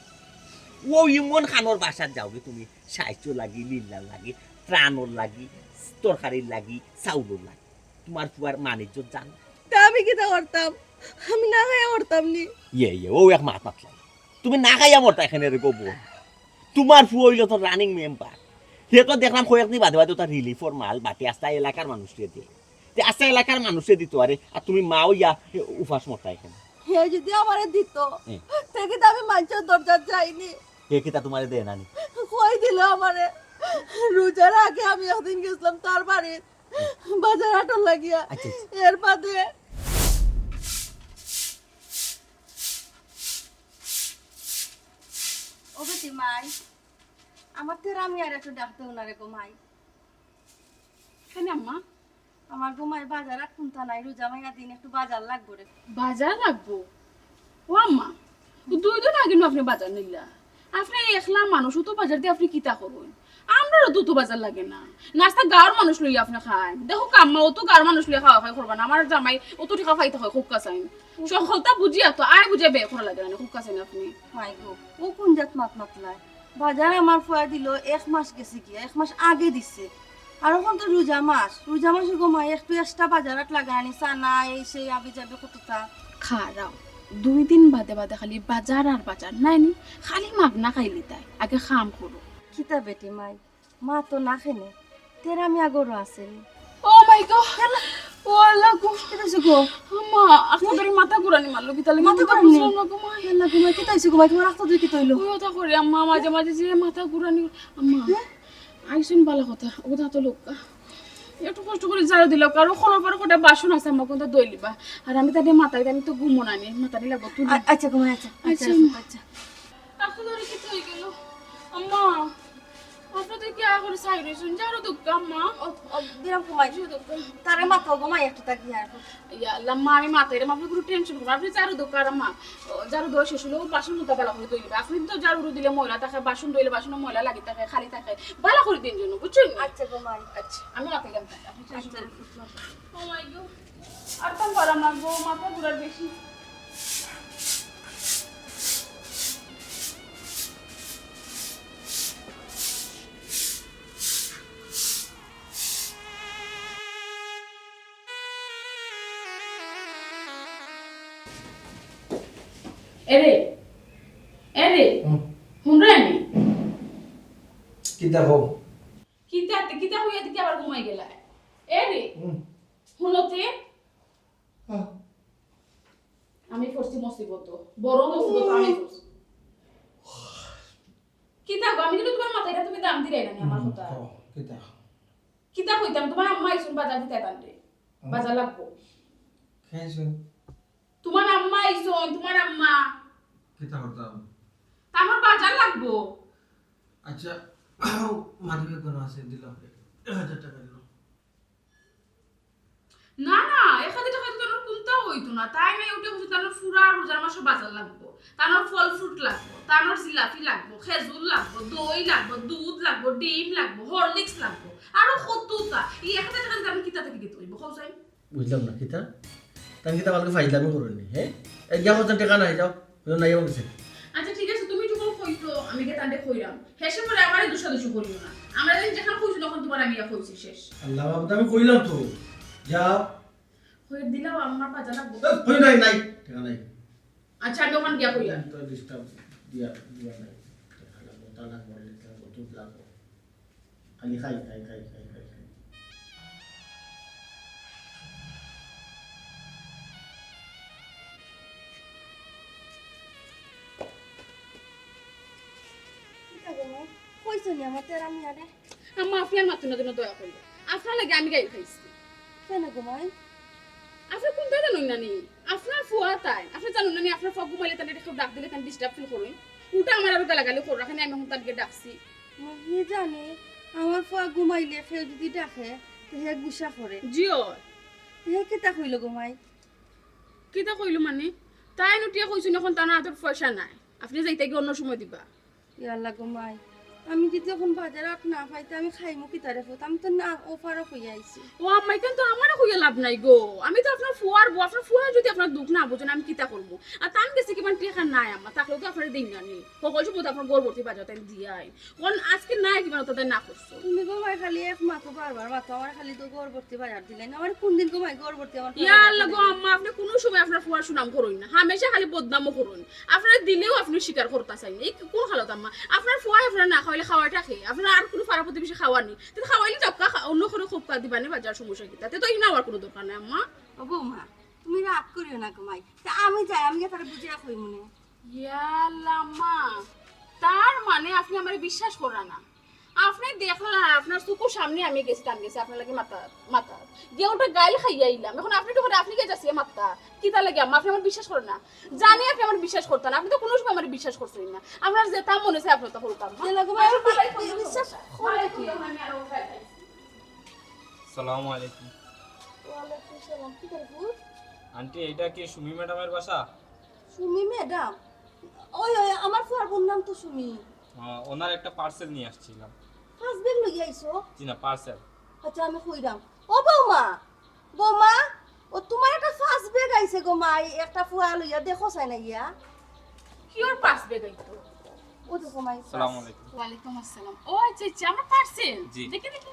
ও ইমন খানর বাসাত যাওগি তুমি সাহায্য লাগি, লিল্লার লাগি, ত্রাণর লাগি, তরকারির লাগি, চাউলর লাগি, তোমার ফুয়ার মান ইজ্জত যার না। তে আমি কিতা করতাম? আমি না খাইয়া মরতাম নি? ইয়ে, ইয়ে, ও এক মাত মাতলাই। তুমি না খাইয়া মরতায় কেনে রে গো বইন? তোমার ফুয়া অইলো তো রানিং মেম্বার। হে তো দেখলাম কয়েকদিন বাদে বাদে তার রিলিফর মাল বাটে আস্তা এলাকার মানুষরে দেয়। তে আস্তা এলাকার মানুষরে দিতো আরে, আর তুমি মা অইয়া উপাস মরতায় কেনে? হে যদি আমারে দিত, হুম। তে কিতা আমি মানষর দরজাত যাই নি? হে কিতা তোমারে দেয় না নি? কই দিল আমারে। রোজার আগে আমি একদিন গেছিলাম তার বাড়িত, বাজার হাটর লাগিয়া। আচ্ছা, আচ্ছা। এর বাদে ও বেটি মাই, আমার তেরা মিয়ারে একটু ডাক দেও না রে গো মাই। কেনে আম্মা? আমার গো মাই, বাজার আর কুন্তা নাই, রোজা মাইয়া দিন একটু বাজার লাগবো রে। বাজার লাগবো? ও আম্মা, ও দুই দিন আগে নু আপনে বাজার নিলা। আপনে একলা মানুষ, অত বাজার দি আপনে কিতা করইন? আমরারও তো অত বাজার লাগে না। নাস্তা গাঁওর মানুষ লইয়া আপনে খাইন। দেখউক্কা আম্মা, অত গাঁওর মানুষ লইয়া খাওয়া খাই করবা না। আমার জামাই অত টেকা পাইতা কই, কউক্কা চাইন। সকলতা বুঝিয়া তো, আয় বুঝিয়া ব্যয় করা লাগে না, কউক্কা চাইন আপনে। মাই গো, ও কুন জাত মাত মাতলায়? বাজার আমার ফুয়ায় দিল এক মাস গেছে গিয়া, এক মাস আগে দিছে। আর অখন তো রোজা মাস, রোজা মাসে গো মাই একটু extra বাজার হাট লাগানি, চানা, এই সেই, আবি যাবি কততা। খারাও, দুই দিন বাদে বাদে খালি বাজার আর বাজার, নায় নি? খালি মাগনা খাইলিতায়, আগে কাম করো। কিতা বেটি মাই, মা তো না খেনে, তেরা মিয়া ঘরো আছে নি। Oh my God! ও আল্লাহ গো। কিতা অইছে গো? আম্মা, আখতা ধরি মাথা ঘুরানি মারলো, কিতা লাগি মাথা মাথা ঘুরানি? বুঝলাম না গো মা। আল্লাহ গো মা, কিতা অইছে গো মা? তুমার আখতা ধরি কিতা অইলো? ওই ওটা করি আম্মা, মাঝে মাঝে যে মাথা ঘুরানি। আম্মা, হ্যাঁ? আইসুন বালা কথা, ও তা তো লোক। একটু কষ্ট করি ঝাড়ু দিলাও, কারণ খোলার পরে কটা বাসন আছে আম্মা, কোনটা ধইলিবা। আর আমি তাদের মাথায়, আমি তো ঘুমো না নি, মাথায় লাগবো তুলি। আ-, আচ্ছা গো মা, আচ্ছা, আচ্ছা, আচ্ছা, আম্মা। আচ্ছা। আখতা ধরি কিতা অইগেলো? আম্মা, আখতা ধরি কিতা করি চাই রইছইন? ঝাড়ু দেউক্কা আম্মা। ও, ও, দিলাম গো মা। ঝাড়ু দেউক্কা। তারে মাথাও গো মা একটু তাকিয়া আর। ইয়া আল্লাহ, আম্মা, আমি মাথায় রে, আম্মা, আপনি কোনো টেনশন করবেন না। আপনি ঝাড়ু দেউক্কা আর আম্মা, ও, ঝাড়ু দেওয়া শেষ অইলে ও বাসন ধুতা বালা করি ধইলিবা। আপনি তো ঝাড়ু দিলে ময়লা থাকে, বাসন ধইলে বাসন ময়লা লাগি থাকে, খালি থাকে। বালা করি দিন জন্য, বুঝছইন নি? আচ্ছা গো মা। আচ্ছা, আমি মাথায় গেলাম। আপনি টেনশন আচ্ছা। করবেন না। ও মাই গো। আর তান পারাম না গো, মাথা ঘুরার বেশি। এরে, এরে, হুম। হুনরে আমি। কিতা কও? কিতা, কিতা কইয়া দিকে আবার ঘুমাই গেলা? এরে, হুম। হুনতে? হ্যাঁ। আমি পড়ছি মুসিবত, বড় মুসিবত আমি পড়ছি। কিতা গো, আমি কিন্তু তুমার মাথায় তুমি দাম দিলাই না নি আমার হুম, কথা। কও, কিতা? কিতা কইতাম, তুমার আম্মা আইছইন বাজার দিতে তানরে। হুম। বাজার লাগবো। খাইছো? তুমার আম্মা আইছইন, তুমার আম্মা। কিতা করতাম? তা আমার বাজার লাগবো। আচ্ছা, মানি ব্যাগ কোনো আছে, দিলাম। এক হাজার টাকা দিলাম। না, না, এক হাজার টাকা তো তানর কুন্তাও অইতো না। তাই নাই উঠে বসে তানর ফুরা রোজার মাসো বাজার লাগবো, তানর ফল fruit লাগবো, তানর জিলাপি লাগবো, খেজুর লাগবো, দই লাগবো, দুধ লাগবো, ডিম লাগবো, Horlicks লাগবো, আরো কততা। এই এক হাজার টাকা তানর কিতা থাকি দিতে অইবো, কও চাই? বুঝলাম না, কিতা? তাই কিতা আমাকে ফাইজলামি করইন নি, হ্যাঁ? এই গিয়া কত টাকা নাই, যাও। বুঝলাম না, আমার কাছে। আচ্ছা, ঠিক আছে, তুমি একটু কইতো, আমি গিয়া তানরে কইরাম। হেষে পরে আমারে দুষাদুষি করিও না। আমরা যেন যেখান কইছি, তখন তুমার আমি ইয়া কইছি, শেষ। আল্লাহ বাবা, তো আমি কইলাম তো। যাও। কই দিলাও, আমার বাজার লাগবো। এ, কই নাই, নাই, টাকা নাই। আচ্ছা, আমি ওখান গিয়া কইয়া। তো disturb দিয়া, দিয়া নাই। টাকা লাগবো, তা লাগবো, লেট লাগবো, দুধ লাগবো। খালি খাই, খাই, খাই, খাই, খাই, খাই। কিতা গো মা? কইছো নি আমার তেরা মিয়ারে? আম্মা, আপনি আর মাতুন না যেন দয়া করি। আপনার লাগি আমি গাইল খাইছি। কেনে গো মাই? আপনি কুন্তা জানইন না নি? আপনার ফুয়া তাইন। আপনি জানইন না নি, আপনার ফুয়া ঘুমাইলে তানরে কেউ ডাক দিলে তান disturb feel করইন। উল্টা আমার আরো গালাগালি কররা, কেনে আমি অখন তানরে ডাকছি। মা, হে জানে, আমার ফুয়া ঘুমাইলে কেউ যদি ডাকে, তে হে গুসা করে। জি অয়। হে কিতা কইলো গো মাই? কিতা কইলো মানে? তাইন উঠিয়া কইছইন অখন তান আতর পয়সা নাই। আপনি যাইতা গি অন্য সময় দিবা। ইয়া আল্লাহ গো মাই, আমি যদি অখন বাজার আত না পাই, তে আমি খাইমু কিতারে ফুত? আমি তো না অফারও কইয়া আইছি। ও আম্মা, ইখান তো আমারে কইয়া লাভ নাই গো। আমি তো আপনার ফুয়ার বউ, আপনার ফুয়া যদি আপনার দুখ না বুঝইন, আমি কিতা করমু? আর তান গেছে কিমান টেকা নাই আম্মা, থাকলেও তো আপনারে দিন না নি। হকল সময় তো আপনার ঘর ভর্তি বাজার তাইন দিয়াই। অখন আজকে নাই কিমান তো তাইন না করছো। তুমি গো মাই খালি এক মাতো বারবার মাতো, আমারে খালি তো ঘর ভর্তি বাজার দিলাইন। আমারে কুনদিন গো মাই ঘর ভর্তি আমার ইয়া আল্লাহ গো আম্মা, আপনি কুনু সময় আপনার ফুয়ার সুনাম করইন না, হামেশা খালি বদনামও করইন। আপনারে দিলেও আপনি স্বীকার করতা চাইন না। ই কুন হালত আম্মা? আপনার ফুয়ায় আপনারে না খাওয়াইলে খাওয়াইটা কে? আপনার আর কুনু পাড়া প্রতিবেশী খাওয়ার নি? তে খাওয়াইলে যাউক্কা, খা-, অন্য কুনু খোপকা দিবা নি বাজার, সমস্যা কিতা? তে তো ইনা আমার কুনু দরকার নাই আম্মা। ও বৌমা, তুমি রাগ করিও না গো মাই। তে আমি যাই, আমি গিয়া তারে বুঝাইয়া কইমু নে। ইয়া আল্লাহ আম্মা, তার মানে আপনি আমারে বিশ্বাস কররা না? আপনি দেখলা, আপনার চকুর সামনে আমি গেছি, তান গেছি, আপনার লাগি মাতা, মাতা। গিয়া উল্টা গাইল খাইয়া আইলাম। অখন আপনি তো করে আপনি গিয়া যাচ্ছি মাত্তা। কিতা লাগি আম্মা, আপনি আমারে বিশ্বাস করইন না? জানি আপনি আমারে বিশ্বাস করতা না, আপনি তো কুনু সময় আমারে বিশ্বাস করছইন না। আপনার যেতা মনে চায় আপনি অতা করতাম। এ লাগো ভাই, আপনি বিশ্বাস করেন কি? সালামু আলাইকুম। ওয়ালাইকুম সালাম। কি করে ফুল? আন্টি, এটা কি সুমি ম্যাডামের বাসা? সুমি ম্যাডাম? ওই, ওই, আমার ফুয়ার বউর নাম তো সুমি। হ্যাঁ, ওনার একটা পার্সেল নিয়ে আসছিলাম। পাঁচ ব্যাগ লইয়া আইছো? জি না, পার্সেল। আচ্ছা, আমি কইরাম। ও বৌমা, বৌমা, ও তুমার একটা পাঁচ ব্যাগ আইছে গো মাই, একটা ফুয়া লইয়া দেখো চাই না গিয়া। কিওর পাঁচ ব্যাগ আইতো? ও দেখো মাই, পাঁচ। সালামু আলাইকুম। ওয়ালাইকুম আসসালাম। ও আচ্ছা, আচ্ছা, আমার পার্সেল। জি। দেখি, দেখি।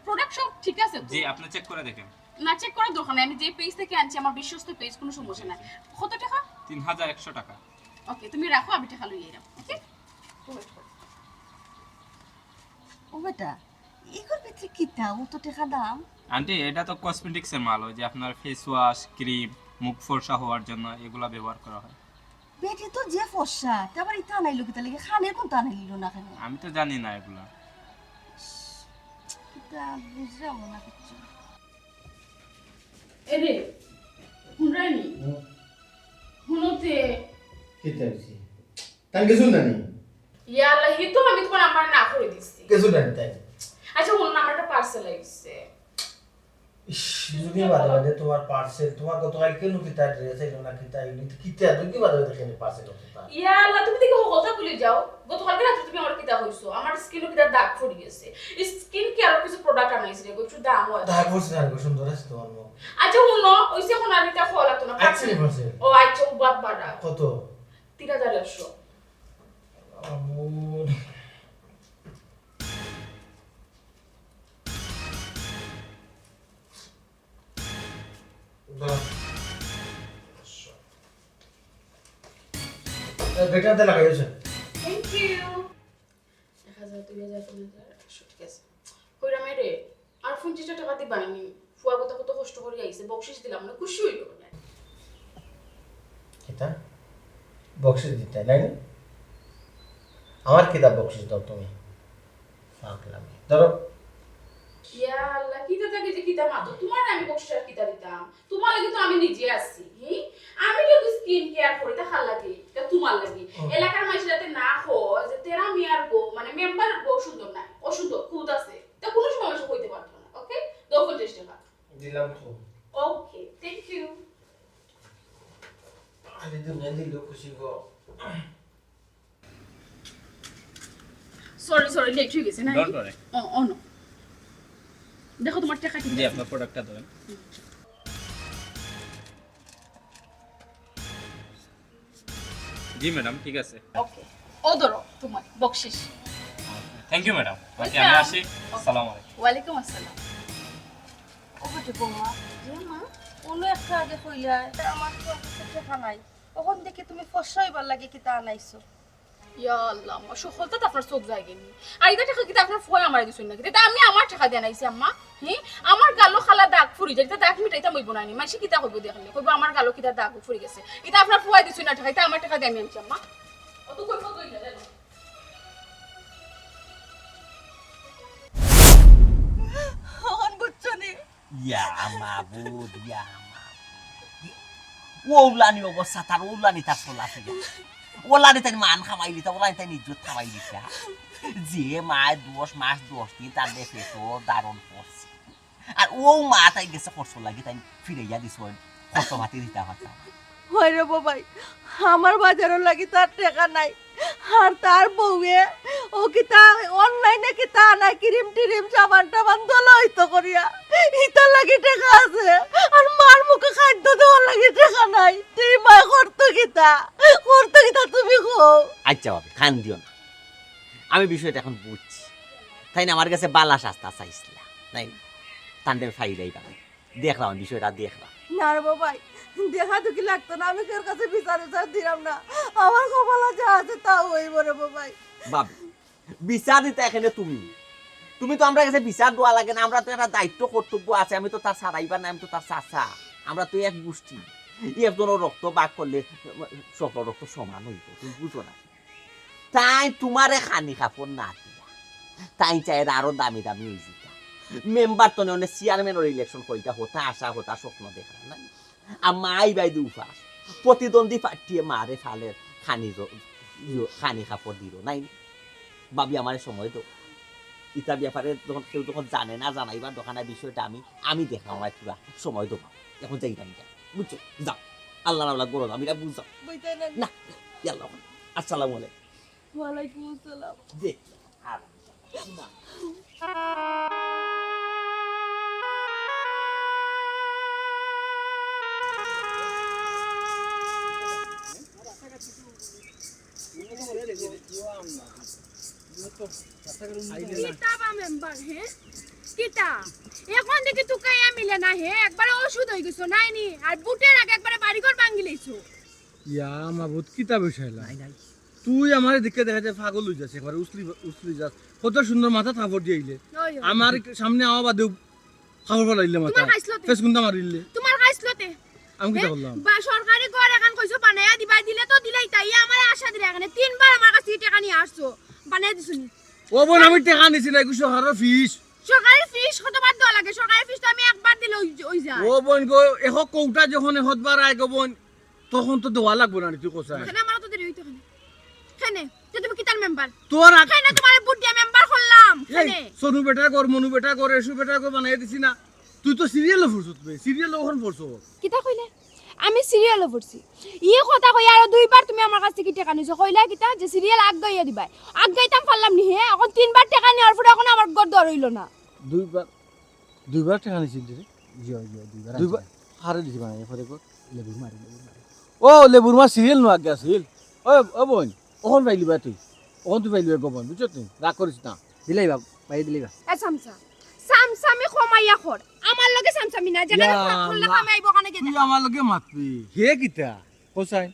প্রোডাক্ট সব ঠিক আছে তো? জি, আপনি চেক করে দেখেন। না, চেক করার দরকার নাই। আমি যে পেজ থেকে আনছি, আমার বিশ্বস্ত পেজ, কোনো সমস্যা নাই। জি, জি। কত টাকা? তিন হাজার একশো টাকা। ওকে, তুমি রাখো, আমি টাকা লই আইরাম। ওকে? ওয়েট করো। ও বেটা, এগুর ভিতরে কিতা অত টেকা দাম? আন্টি, এটা তো কসমেটিক্সের মাল, ওই যে আপনার ফেস ওয়াশ, ক্রিম, মুখ ফর্সা হওয়ার জন্য এগুলা ব্যবহার করা হয়। বেটি তো যে ফর্সা, তে আবার ইতা আনাইলো কিতা লাগি? খানের কুনতা আনাইলো না কেনে? আমি তো জানি না এগুলা। কিতা বুঝলাম না কিচ্ছু। এরে, হুনরায়নি? হুম। হুনো তে। কিতা অইছে? তাই কিছু জানি। ইয়া আল্লাহ, হি তো আমি তুমার আম্মারে না করি দিছি। কিছু জানি তাই। আচ্ছা, হুনো না, আমার একটা পার্সেল আইছে। ইস, দুদিন বাদে বাদে তুমার পার্সেল, তুমার গতকালকে নু কিতা ড্রেস আইলো না কিতা আইলো, ইতা কিতা দুদিন বাদে বাদে কেনে পার্সেল অইতো তার? ইয়া আল্লাহ, তুমি দেখি কথা ভুলি যাও। গতকালকে রাতে তুমি আমার কিতা কইছো? আমার স্কিনো কিতা দাগ পড়ি গেছে। স্কিন কেয়ারর কিছু প্রোডাক্ট আনাইছি রে, একটু দাম হয়। দাগ পড়ছে না গো, সুন্দর আছে তুমার মুখ। আচ্ছা, হুনো, ওই যে এখন আর ইতা খোলা তো না। আচ্ছা, রে পার্সেল। ও আচ্ছা, ও বাদ বাড়া। কত? তিন হাজার আটশো। আবু। দাঁড়া। এ, বেটাতে লাগাই আছে। Thank you। এক হাজার, দুই হাজার, তিন হাজার, একশো, ঠিক আছে। কইরা মেরে, আর পঞ্চাশটা টেকা দিবায়নি। ফুয়া কথা কত কষ্ট করি আইছে, বকশিস দিলাম না, খুশি অইলো না। কিতা? বকশিস দিতায় নায়নি? আমার কিতা বকশিস দাও তুমি? পাগলামি। ধরো। ইয়া আল্লাহ, কিতা থাকি যে কিতা মাতো? তুমারে আমি বকশিস আর কিতা দিতাম? তুমার লাগি তো আমি নিজে আছি, হি? আমি যদি স্কিন কেয়ার করি, তা কার লাগি? তা তুমার লাগি। হুম। এলাকার মাইনষে যাতে না কয় যে তেরা মিয়ার বউ, মানে মেম্বারর বউ সুন্দর নায়, অসুন্দর, খুদ আছে। তা কুনু সময় সে কইতে পারতো না, ওকে? দাও পঞ্চাশ টেকা। দিলাম তো। ওকে, thank you। আরে দুনিয়া দিল খুশি গো। সরি, সরি, লেট অই গেছে না? Don't worry। ও, ও, no। দেখো, তুমার টেকা ঠিক জি, আছে? আপনার প্রোডাক্টটা ধরেন। জি, ম্যাডাম, ঠিক আছে। ওকে। ও ধরো, তুমার বকশিস। Thank you, madam. ওকে, আমি আসি। ওকে। আসসালামু আলাইকুম। ওয়ালাইকুম আসসালাম। ও বেটি বৌমা, যে মা, অনো একটু আগে কইলা, তা আমার তো কাছে টেকা নাই। অখন দেখি তুমি ফর্সা অইবার লাগি কিতা আনাইছো। ইয়া আল্লাহ, আম্মা, সকলতা তো আপনার চোখ যায়গিনি। আর ইতা টেকা কিতা আপনার ফুয়ায় আমারে দিছইন না কিতা? ইতা আমি আমার টেকা দিয়া আনাইছি, আম্মা। হি? আমার গালো কালা দাগ পড়ি যায়, ইতা দাগ মিটাইতাম অইবো না নি? মাইনষে কিতা কইবো দেখলে? কইবো আমার গালো কিতা দাগ পড়ি গেছে। ইতা আপনার ফুয়ায় দিছইন না টেকা, ইতা আমার টেকা দিয়া আমি আনছি, আম্মা। অত কইবো তো ইতা জানো। অখন বুঝছো নি? ইয়া মাবুদ, ইয়া মাবুদ। অউলানি অবস্থা তার, অউলানি তার চলা ফিরা। অউলানি তাইন মান কামাই লিতা, অউলানি তাইন ইজ্জত কামাই লিতা। যে মায় দশ মাস দশ দিন তার পেটো ধারণ করছে। আর অউ মা তাই গেছে খরচ লাগি, তাইন ফিরাইয়া দিছইন, খরচ পাতি দিতা পারতা না। হয় রে বাবাই, আমার বাজারর লাগি তার টেকা নাই। আর তার বউয়ে ও কিতা অনলাইনে কিতা আনায়, ক্রিম টিরিম, সাবান টাবান দলা অইতো করিয়া। ইতার লাগি টেকা আছে। আর মার মুখে খাদ্য দেওয়ার লাগি টেকা নাই। তে মায় করতো কিতা? করতো কিতা তুমি কও? আচ্ছা ভাবি, কান্দিও না। আমি বিষয়টা এখন বুঝছি। তাইন আমার গেছে বালা শাস্তা চাইছিলা। তাইন তানরে ফাইলাই বালা। দেখলাম আমি বিষয়টা, দেখলাম। না রে বাবাই, দেখা দুখি লাগতো না, আমি কেউর কাছে বিচার উচার দিলাম না, আমার কপালো যা আছে তা অইবো রে বাবাই। ভাবি, বিচার দিতা এখানে তুমি, তুমি তো আমরার গেছে বিচার দেওয়া লাগে না, আমরার তো একটা দায়িত্ব কর্তব্য আছে, আমি তো তার সারাইবার না, আমি তো তার চাচা, আমরা তো এক গোষ্ঠী, একজনর রক্ত ভাগ করলে সকল রক্ত সমান অইবো, তুমি বুঝো না? তাইন তুমারে খানি কাপড় না দিয়া, তাইন চাইরা আরো দামি দামি অইযিতা। মেম্বার তো নয়, চেয়ারম্যানর ইলেকশন করিতা, হতা আশা, হতা স্বপ্ন দেখরা না। আর মাই বাই দু উপাস, প্রতিদ্বন্দ্বী প্রার্থীয়ে মারে ফালের খানি জ-, ইয়ো, খানি কাপড় দিল নাই। ভাবি, আমারে সময় দেও। ইতা ব্যাপারে যখন কেউ যখন জানে না, জানাইবার দরকার নাই বিষয়টা, আমি, আমি দেখলাম, আমার পুরা সময় দেও। এখন যাই আমি, যাই। বুঝছো? যাও। আল্লাহ না আল্লাহ করো, আমি এটা বুঝলাম। বইতে না। না, ইয়াল্লাহ। আসসালামু আলাইকুম। ওয়ালাইকুম আসসালাম। দে। আর না। কিতা বা মেম্বার, হে? কিতা? এখন দেখি তুকাইয়া মিলে না, হে? একবারে অসুদ অই গেছো, নাই নি? আর ভোটের আগে একবারে বাড়িঘর ভাঙ্গি লইছো। ইয়া মাবুদ, কিতা বিষয় লা? নাই, নাই। তুই আমারে দেখে দেখা যায় পাগল অই যাস, একবারে উছলি উছলি যাস। কত সুন্দর মাথাত কাপড় দিয়া আইলে, ওই, ওই। আমার সামনে আওয়া বাদেউ কাপড় ফালাইলে মাথা, তোমার খাইছলতে। ফেস কুন্তা মারিলে। তোমার খাইছলতে। আমি কিতা করলাম? বা সরকারি ঘর এখান কইছো বানাইয়া দিবা, দিলে তো দিলাইতায়, আমারে আশা দিলায়, এখানে তিনবার আমার কাছ থাকি টেকা নিয়া আইছো, বানাইয়া দিছো নি? ও বোন, আমি টেকা নিছি না, এগু সরকারর ফিস। সরকারর ফিস কতবার দেওয়া লাগে? সরকারর ফিস তো আমি একবার দিলে অই, অই যায়। ও বোন গো, এখ কউটা যখন এখতবার আয় গো বোন, তখন তো দেওয়া লাগবো না নি, তুই কছাইন। কেনে আমার তো দেরি অইতো কেনে? কেনে? তে তুমি কিতার মেম্বার? তোর আগ- কেনে তোমারে ভোট দিয়া মেম্বার করলাম? এই, কেনে? সোনু বেটা ঘর, মনু বেটা ঘর, এসু বেটা ঘর বানাইয়া দিছি না? তুই তো সিরিয়ালো পড়ছত বে, সিরিয়ালো অখন পড়ছত। কিতা কইলে? আমি সিরিয়ালো পড়ছি। ই কথা কইয়া আরো দুইবার তুমি আমার কাছ থাকি টেকা নিছো। কইলা কিতা যে সিরিয়াল আগাইয়া দিবায়। আগাইতাম পারলাম নি হে? অখন তিনবার টেকা নেওয়ার পরে অখন আমার ঘর দুয়ার অইলো না। দুইবার, দুইবার টেকা নিছিল রে? জি, জি, দুইবার দুইবার? আনছি। কারে দিছি বানাইয়া পরে ঘর? লেবুর মারে, লেবুর মারে। ও, লেবুর মা সিরিয়াল নু আগে আছিল। ও, ও বোন, অখন পাইলিবা তুই। অখন তুই পাইলিবা গো বোন, বুঝছত নি? রাগ করিস না। দিলাইবা, ভাই দিলাইবা। এ চামচা, চামচামি কমাইয়া কর। আমার লগে চামচামি না, যেখানে ইয়া ফাঁক করলে আল্লাহ। কামে আইবো, কানে গেলে। তুই আমার লগে মাতবি, হে কিতা? কছাইন।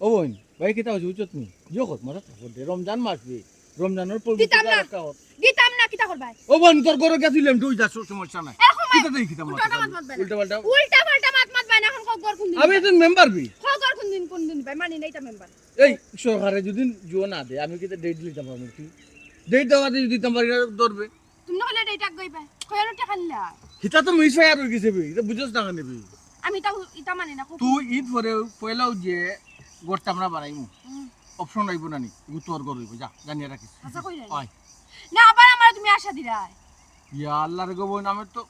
ও বোন, ভাই কিতা অইছে বুঝছত নি? ইয়ো কর, মাথা থাপড় দে। রমজান মাস বে। রমজানর পবিত্রতা দিতাম না। রক্ষা কর। দিতাম না, কিতা করবায়? ও বোন, তোর ঘরো গেছিলাম, তুই যা, স-, সমস্যা নাই। এরকম কিতা দেই কিতা মাত উল্টা মাত মাতবে না। উল্টা পাল্টা। উল্টা পাল্টা মাত মাতবে না, এখন কও ঘর কোন দিন আমি দিবা? একজন মেম্বার বে। কও ঘর কোন দিন, কোন দিন দিবা? মানি না ইতা মেম্বার। এই সরকারে যদি জুয়ো না দে, আমি কিতা ডেট দিতাম পারমু তুই? ডেট দেওয়া দিয়ে দিতাম পারি না, ধরবে। তুমি না কইলে এটা আগে পায়। কই আনো টেকা নিলা? হিতা তো মিস অইয়া রই গেছে বে, ইতা বুঝছ না কেনে বে? আমি ইতা, ইতা মানি না, খুব তুই ইদ পরে পয়লাউ যে ঘরটা আমরা বানাইমু। হুম। অপশন আইবো না নি? ইগু তোর ঘর অইবো, যা, জানিয়া রাখিস। আচ্ছা, কই যাই? অয়। না, আবার আমারে তুমি আশা দিরায়। ইয়া আল্লাহ রে গো বোন, আমি তো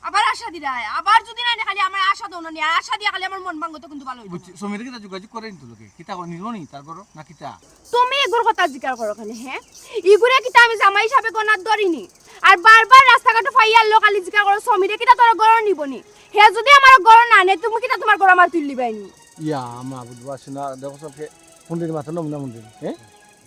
আবার আশা দিরায়, আবার যদি না নি খালি আমার আশা দেও না নি, আর আশা দিয়া খালি আমার মন ভাঙ্গো তো কিন্তু ভালো অইতো না। বুঝছি, সমীরে কিতা যোগাযোগ করে নি তোর লগে? কিতা কয়, নিলো নি তার ঘরো না কিতা? তুমি এগুর কথা জিকার করো কেনে, হে? ইগুরে কিতা আমি জামাই হিসাবে গনাত ধরি নি? আর বারবার রাস্তাঘাটো পাইয়ার লোক খালি জিকার করো, সমীরে কিতা তোর ঘরো নিবো নি? হে যদি আমার ঘরো না নে, তুমি কিতা তোমার ঘরো আমার তুললি বাইনি? ইয়া, মা বুঝবো আসে না, দেখো সবকে ফোন দিন মাথা নমুনা মন্দির, হ্যাঁ?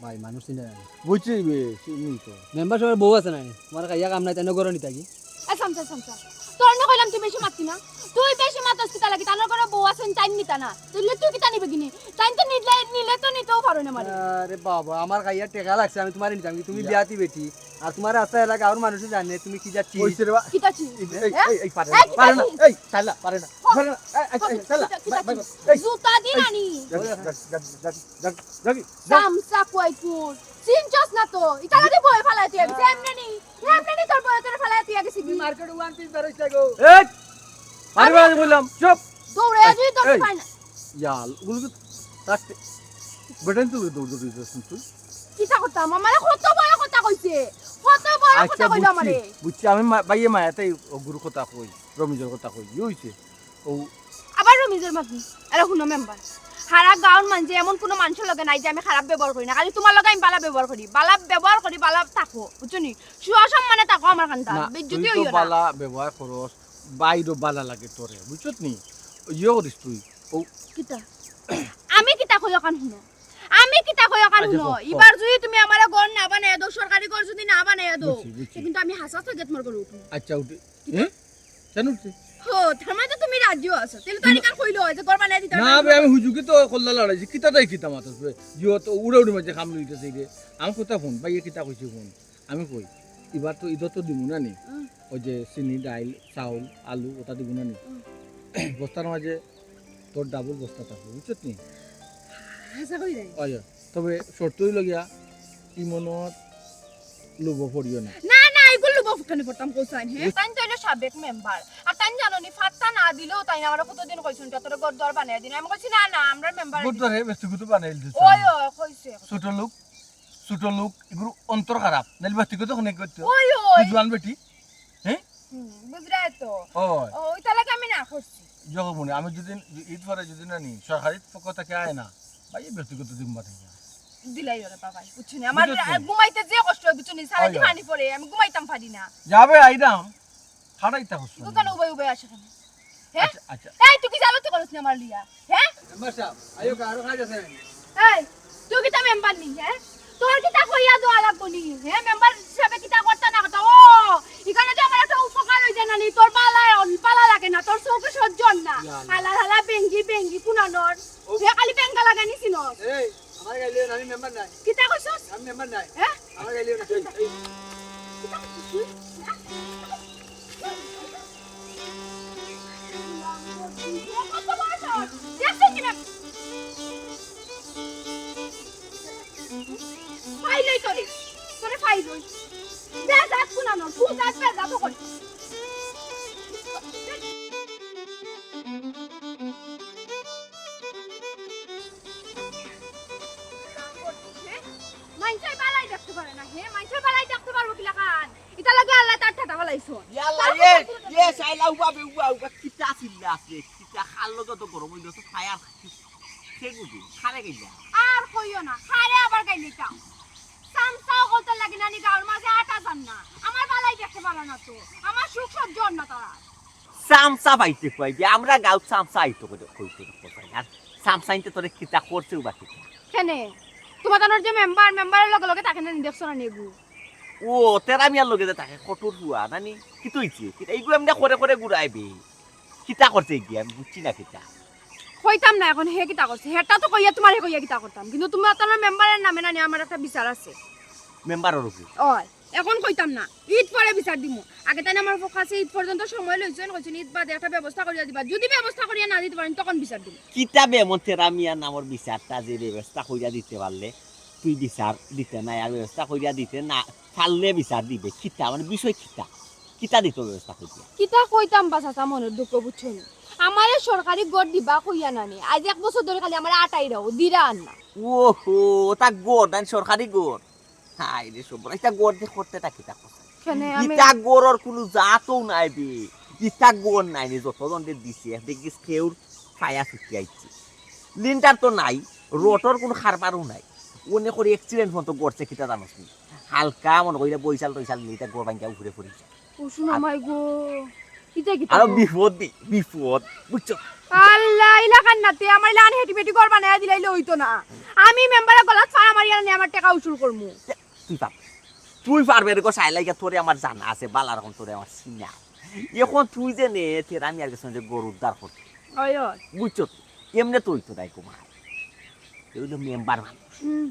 ভাই, মানুষ চিনে না। বুঝছি বে, চিনি তো। মেম্বার সাবর বউ আছে না? তোমার খাইয়া কাম নাই, তাইন ঘরো নিতা কি? এ, চামচা, চামচা। তোর না কইলাম তুই বেশি মাততি না? তুই বেশি মাতস কিতা লাগি? তান ঘরো বউ আছে, তাইন নিতা না। তাইলে তুই কিতা নিবে কিনি? তাইন তো নিলে, নিলে তো নিতেও পারো না মারে। আরে বাবা, আমার খাইয়া টেকা লাগছে, আমি তোমারে নিতাম কি? তুমি ইয়া। বিয়াতি বেটি। আর তোমার রাস্তা এলাকা আর মানুষে জানে তুমি কি যাচ্ছি। ওই রে বা-, কিতা চিজ? এই, এই, হ্যাঁ? এই, এই, পারে এই, না, কিতা পারে না, চিজ? এই, চালা, পারে না, হ। পারে না, এই, এই, এই, চালা, কিতা, কিতা বাই, বাই, চিজ? এই, জুতা দি এই, নানি। যাবি, যাবি, যাবি, যাবি, যাবি, যাবি, যাবি। চামচা কয়কুর। চিনছস না তো? ইটা লাগি বই ফালাই তুই, এমনে নি, এমনে নি তোর বই তোরে ফালাই তুই গেছি কি? মার্কেট ওয়ান পিস বেরোইছে গো। এই, মারি মারি বললাম, চুপ। দৌড়ে এই, আসি তোর এই। পায় না। ইয়াল, ওগুলো কি রাখতে? বেটাইন তো দৌড় দৌড় দিতেছেন তুই। কিতা কথা? আমারে কত বড় কথা কইছে? কত বড় আচ্ছা, কথা কইলো বুঝছি, আমারে? বুঝছি। আমি মা-, বাইয়ে মায়াতে ওগুর কথা কই, রমিজর কথা কই, ইয়ে হইছে। ও আবার রমিজর মাঝে। আরে হুনো মেম্বার, হারা গাঁওর মাঝে এমন কোনো মানুষর লগে নাই যে আমি খারাপ ব্যবহার করি না, খালি তোমার লগে আমি বালা ব্যবহার করি, বালা ব্যবহার করি, বালা থাকো, বুঝছো নি? সসম্মানে থাকো আমার কান্দাত, না, বেইজ্জতি তুই তো হইও না। বালা ব্যবহার করস, বাইরও বালা লাগে তোরে, বুঝছত নি? ইয়ে করিস তুই, ও কিতা? আমি কিতা কই অখান হুনো? আমি কিতা কই অখান আচ্ছা, হুনো? কও, কও। ইবার যদি তুমি আমারে ঘর না বানাইয়া দেও, সরকারি ঘর যদি না বানাইয়া দেও, বুঝছি, বুঝছি। তে কিন্তু আমি হাছা হাছা গেট মার করে উঠবো। আচ্ছা, উঠে। কিতা? হ্যাঁ? কেন উঠছে? হো, তার মানে তো তুমি রাজিও আছো। তাইলে তো তুমি আনিকার কইলো যে ঘর বানাই দিতে না হবে। বে, আমি হুজুকে তো কল্লা লড়াইছি। কিতা তাই কিতা মাতাস বে? জিও তো উড়ে উড়ে মাঝে কাম লইতেছে রে। আমার কথা হুন, ভাইয়ে কিতা কইছে হুন। আমি কই, ইবার তো ইদর তো দিমু না নি। হুম। ওই যে চিনি, ডাইল, চাউল, আলু, ওটা দিমু না নি। হুম। বস্তার মাঝে তোর ডাবল বস্তা থাকবো, বুঝছত নি? হাছা কই রে? ওই, তবে শর্ত হইল গিয়া, ইমনত লোভ পড়িও না। না, না, এগুলো লোভ কেন পড়তাম, কোসাইন, হ্যাঁ? তাইন তো হইলো সাবেক মেম্বার। আর তাইন জানো নি, ফাত্তা না দিলেও তাইন আমারে কতদিন কইছইন, "যতটা ঘর দুয়ার বানাই দিন।" আমি কইছি, "না, না, আমরা মেম্বার ঘর দুয়ার হে ব্যক্তিগত বানাই দিছে। ওই, ওই, কইছে। ছোট লোক, ছোট লোক, এগুলো অন্তর খারাপ। নাইলে ব্যক্তিগত কোনো করতে। ওই, ওই। তুই জোয়ান বেটি, হ্যাঁ? হুম, বুঝরায় তো। ওই। ও, ওই তালাকে আমি না করছি। যখন মনে, আমি যদি ইদ পরে যদি না নি, সরকারি পক্ষ থেকে আয় না, ভাই, ব্যক্তিগত দিন বানাই না। দিলাই ওরে বাবা, বুঝছো নি? আমার বুঝছো নি? ঘুমাইতে যে কষ্ট হয়, বুঝছো নি? সারাদিন ওই, ওই। পানি পড়ে, আমি ঘুমাইতাম পারি না। যাবে, আইরাম। খাড়াইতা হচ্ছে না। দোকানে উবাই উবাই আসে কেন? হ্যাঁ? আচ্ছা, আচ্ছা। এই, তুই কি জানো তুই করছ না আমার লিয়া? হ্যাঁ? মেম্বার সাহেব, আইও কা, আরো কাজ আছে। এই, তুই কিতা মেম্বার নি, হ্যাঁ? তোর কিতা কইয়া দেওয়া লাগবো নি, হ্যাঁ? মেম্বার হিসাবে কিতা করতা না করতা? ও, এখানে যে আমার একটা উপকার হইছে না নি, তোর বালা, বালা লাগে না, তোর চোখে সহ্য হয় না। না, না। হালা হালা বেঙ্গি বেঙ্গি পুনানোর। ও। সে খালি বেঙ্গা লাগানি চিনস। এই, আমার গাইলে না, আমি মেম্বার নাই। কিতা কইছস? আমি মেম্বার নাই। হ্যাঁ? আমার গাইলে না। কিতা কইছস তুই? হ্যাঁ? কত বড় সাহস? দেখছস কিনা? ফাইলই তোরে। তোরে ফাইলই। বেজাত কুনানো, তুই যাস বেজাত কর। মাইনষের বালাই দেখতে পারে না, হে? মাইনষের বালাই দেখতে পারবো কিলা খান? ইতা লাগে আল্লাহ তার ঠাটা ফালাইছো। ইয়াল্লা, তার এ, কথা এ, শাইলা, উবা বে, উবা, উবা, কিতা চিল্লা আছে? কিতা খার লগে তো গরম হইল, তো ফায়ার। সে গুজু, খারে গেলা। আর কইও না, খারে আবার গাইলে চাও। চামচাও করতে লাগে না, নি গাঁর মাঝে আটা যান না। আমার বালাই দেখতে পারে না তো। আমার সুখ সহ্য অর না তারা। চামচা পাইতে কইবে, আমরা গাঁও চামচা আইতো করে কইতে কইতে আর চামচা আনতে তোরে কিতা করছে উবা কিতা? কেনে? তোমার তানোর যে মেম্বার, মেম্বারের লগে লগে থাকে না নি, দেখছো না নি এগু? ও, তেরা মিয়ার লগে যে থাকে, কটুর ফুয়া, নানি? কিতা হইছে? কিতা, এইগু এমনে করে করে ঘুরাইবে? কিতা করছে এগিয়ে? আমি বুঝছি না কিতা। কইতাম না এখন হে কিতা করছে। হেটা তো কইয়া তোমারে কইয়া কিতা করতাম। কিন্তু তোমার তানোর মেম্বারের নামে নানি আমার একটা বিচার আছে। মেম্বারর উপরে? ওই, এখন কইতাম না। ঈদ পরে বিচার দিমু। আগে তাইন আমার কাছে ঈদ পর্যন্ত সময় লইছেন, কইছেন ঈদ বাদে একটা ব্যবস্থা করিয়া দিবা। যদি ব্যবস্থা করিয়া না দিতে পারেন, তখন বিচার দিমু। কিতা বে এমন তেরা মিয়ার নামর বিচারটা যে ব্যবস্থা করিয়া দিতে পারলে তুই বিচার দিতে নাই, আর ব্যবস্থা করিয়া দিতে না পারলে বিচার দিবে? কিতা মানে বিষয় কিতা? কিতা দিত ব্যবস্থা করিয়া? কিতা কইতাম বা চাচা, মনের দুঃখ বুঝছো নি? আমারে সরকারি ঘর দিবা কইয়া নানি। আজ এক বছর ধরে খালি আমারে আটাই রাও, দিরা আর না। ওহো, ওটা ঘর, নানি সরকারি ঘর? হায় রে সব, এটা ঘর দিয়ে করতে তা কিতা কথা? কেনে আমি ইটা ঘরর কোনো জাতও নাই বে। ইটা ঘর নাই নি, যত জনরে দিছে, দেখিস কেউর ফায়া ছুটি আইছে। লিন্টার তো নাই, রোডর কোনো কারবারও নাই। অনে করে accident মতো ঘটছে, কিতা জানোস নি? হালকা মনে করিলে বৈশাল টৈশাল নিলে ইটা ঘর ভাঙ্গিয়া উপরে পড়ি যায়। ও শোনো, আর মাই গো, ইটা কিতা আরো গো? বিপদ দি, বিপদ, বুঝছো? আল্লাহ, ইলাখান নাতে আমার ইলাখান হেটি বেটি ঘর বানাইয়া দিলাইলে হইতো না। আমি মেম্বারে গলাত ফাড়া মারিয়া নিয়া আমার টেকা উসুল করমু। তুই পার, তুই পারবে রে গো, সাইলাইগা তোরে আমার জানা আছে, বালা রকম তোরে আমার চিনা। এখন তুই যে নে, তেরা মিয়ার গেছে যে ঘর উদ্ধার করতে। ওই, ওই। বুঝছো তো? এমনে তো হইতো নাই গো মাই। এ হইলো মেম্বার মানুষ। হুম।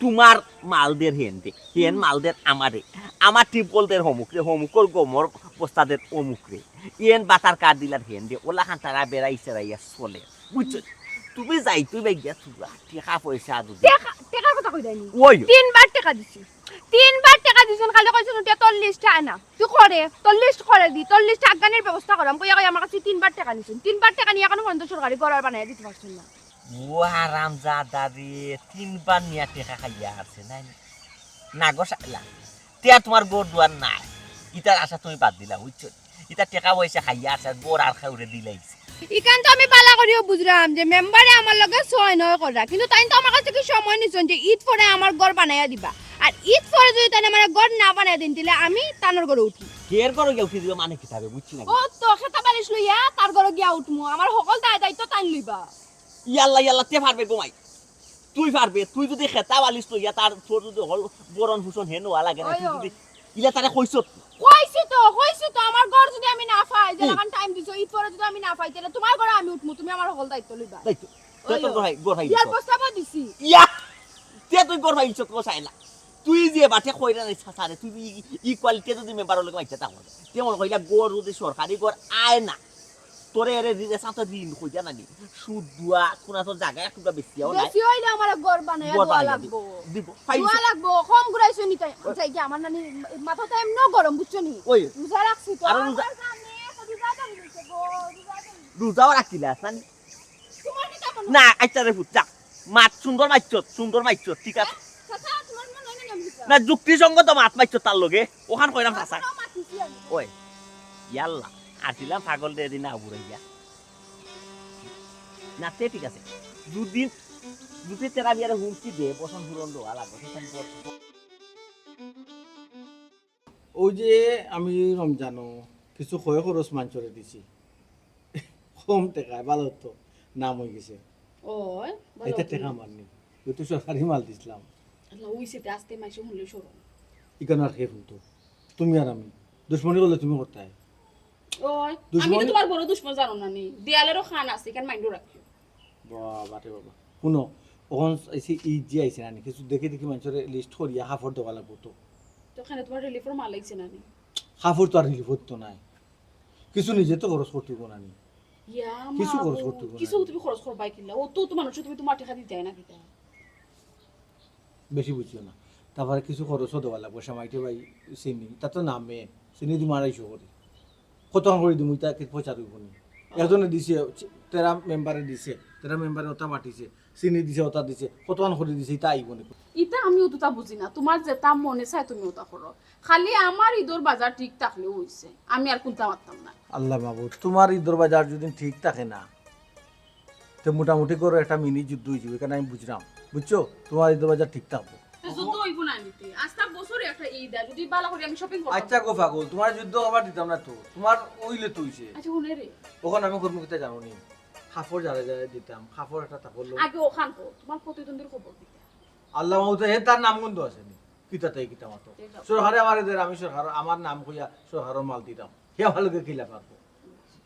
তোমার মাল দের হেন দে, হেন হুম। মাল দের আমারে। আমার টিপকল দের হমুক রে, হমুকর গমর বস্তা দের অমুক রে। এন বাতার কার দিলার হেন দে, ওলা খান তারা বেড়াই সেরাইয়া চলে। বুঝছো? তুমি যাইতই ভাই গিয়া তুরা, টেকা পয়সা দুদি। টেকা, টেকার কথা কই যায়নি? ওই। তিনবার টেকা দিছি। তিনবার টেকা দিছইন, খালি কইছইন উঠিয়া তোর লিস্ট আয় না। তুই করে, তোর লিস্ট করে দি, তোর লিস্ট আগানির ব্যবস্থা করাম। কইয়া কইয়া আমার কাছে তিনবার টেকা নিছইন। তিনবার টেকা নিয়া এখনো পর্যন্ত সরকারি ঘর আর বানাইয়া দিতে পারছইন না। ও হারাম জাদা রে, তিনবার নিয়া টেকা খাইয়া আছে, নাই নি? না গো শালা, তে আর তোমার ঘর দুয়ার নাই। ইতার আশা তুমি বাদ দিলা, বুঝছো? ইতা টেকা পয়সা খাইয়া আছে, আর ঘর আর খাউরে দিলাইছে। ইখান তো আমি বালা করিও বুঝরাম যে মেম্বারে আমার লগে ছয় নয় কররা, কিন্তু তাইন তো আমার কাছে কি সময় নিছইন যে ঈদ পরে আমার ঘর বানাইয়া দিবা, আর ঈদ পরে যদি তাইন আমার ঘর না বানাইয়া দেইন, তাইলে আমি তানর ঘরো উঠি। কের ঘরো গিয়া উঠি দিবা মানে কিতা বে, বুঝছি না। ও তো খেতা বালিশ লইয়া তার ঘরো গিয়া উঠমু, আমার হকল দায় দায়িত্ব তাইন লইবা। ইয়াল্লা, ইয়াল্লা, তে পারবে গো মাই। তুই পারবে, তুই যদি খেতা বালিশ লইয়া তার, তোর যদি হল ভরণ পোষণ হেন হওয়া লাগে না, তুই ওই, যদি ওই। ইলা তারে কইছত? কইছি তো, কইছি তো, আমার ঘর যদি আমি না পাই, যে হুম। লাখান টাইম দিছো, ঈদ পরে যদি আমি না পাই, তাইলে তোমার ঘরো আমি উঠমু, তুমি আমার হকল দায়িত্ব লইবা। দায়িত্ব। তে ওই, তোর ওই। ঘর পাই, ঘর পাই বিয়ার দিছত। প্রস্তাবও দিছি। ইয়া! তে তুই ঘর পাই দিছত, ও শালা। তুই যে বাটে কইরা নাই সাসারে, তুই ই-, ই কোয়ালিটি যদি মেম্বার হলে মাইতে তা করে। তে মনে কইলা ঘর যদি সরকারি ঘর আয় না, তোরে এরে দিলে সাথে ঋণ কইতা নানি? সুদ দুয়া, কোনা তোর জায়গা এক টুকরা বেশি হও না। বেশি হইলে আমার ঘর বানাইয়া ঘর দেওয়া বানাইয়া লাগবো। দিব। পাইছো? দেওয়া লাগবো, কম ঘুরাইছো নি তাই। ওই। যাই কি আমার নানি মাথা তো এমনও গরম, বুঝছো নি? ওই। রোজা রাখছি তো। আরো রোজা। আমার জানে, তো রোজা ধরে নিছে গো, রোজা ধরে নিছে। রোজাও রাখিলা, নানি? তোমার কি তেমন না, আচ্ছা রে পুত, যা। মাত সুন্দর মাইচ্ছত, সুন্দর মাইচ্ছত, ঠিক আছে। চাচা, তোমার মনে হয় না আমি না, যুক্তিসঙ্গত মাত মাইচ্ছত তার লগে। ওখান কইলাম চাচা। কোনো মাত নিছি আমি। ওই, ইয়াল্লা, আসিলাম পাগল রে, এদিন না বুড়াইয়া। না, তে ঠিক আছে। দুদিন, দুদিন তেরা বিয়ারে হুমকি দে, বসন পুরন দেওয়া লাগবে, সেখান পর। ওই যে আমি রমজানো কিছু ক্ষয় খরচ মানষরে দিছি, কম টেকায় ভালা তো নাম হই গেছে। ওই, ভালা এটা তো। টেকা আমার নি, ওই তো সরকারি মাল দিছিলাম। আল্লাহ, ওই সেতে আস্তে মাইসে হুনলে শরম। ইখান আর কে হুনতো? তুমি আর আমি। দুশমনি করলে তুমি করতায়। ওই, আমি তো দুশমনি? তোমার বড় দুশমন জানো না নি। দেয়ালেরও খান আছে, ইখান মাইন্ডও রাখিও। বাবা রে বাবা। হুনো, অখন আইছে, ঈদ যে আইছে না নি, কিছু দেখি দেখি মানষরে লিস্ট করিয়া কাপড় দেওয়া লাগবো তো। তো এখানে তোমার রিলিফর মাল আইছে না নি? কাপড় তো আর রিলিফ তো নাই, কিছু নিজে তো খরচ করতে হইবো না নি। ইয়া কিছু খরচ মাবুদ, করতে হইবো না কিছু নি। তুমি খরচ করবাই কিলা? ও তো তোমার মানুষ, তুমি তোমার টেকা দিতে না কিতা? বেশি বুঝিও না, তারপরে কিছু খরচও দেওয়া লাগবো, সেমাইটে ভাই চিনি, তা তো নামে চিনি দিমু আড়াইশো করি। কত করে দিমু, ইতা কি পয়সা রইব নি? একজনে দিছে, তেরা মেম্বারে দিছে, তেরা মেম্বারে ওটা বাটিছে, চিনি দিছে, ওটা দিছে, কত করে দিছে, ইতা আইব নি? ইতা আমিও দুটা বুঝি না, তোমার যেটা মনে চায় তুমি ওটা করো, খালি আমার ঈদর বাজার ঠিক থাকলেও হইছে, আমি আর কোনটা মারতাম না। আল্লাহ মাবুদ, তোমার ঈদর বাজার যদি ঠিক থাকে না, তো মোটামুটি করে একটা মিনি যুদ্ধ হয়ে যাবে, কারণ আমি বুঝলাম, বুঝছো, তোমার ঈদর বাজার ঠিক থাকবো। তো যুদ্ধ হইব না নিতে, আস্তা বছরে একটা ঈদ আর যদি বালা করে আমি শপিং করতাম। আচ্ছা গো পাগল, তোমার যুদ্ধ আবার দিতাম না তো, তোমার ওইলে তো হইছে। আচ্ছা, হুনে রে, ওখানে আমি কর্মকর্তা জানো নি, কাপড় যারা যারা দিতাম, কাপড় একটা তাপড় লো। আগে ওখান কো, তোমার প্রতিদ্বন্দ্বীর খবর দিতে। আল্লাহ মাবুদ, হে তার নাম গন্ধ আছে নি, কিতাতে কিতা মাতো। ঠিক আছে। সরকারে আমার এদের, আমি সরকার, আমার নাম কইয়া সরকারর মাল দিতাম, হে আমার লগে কিলা পারবো?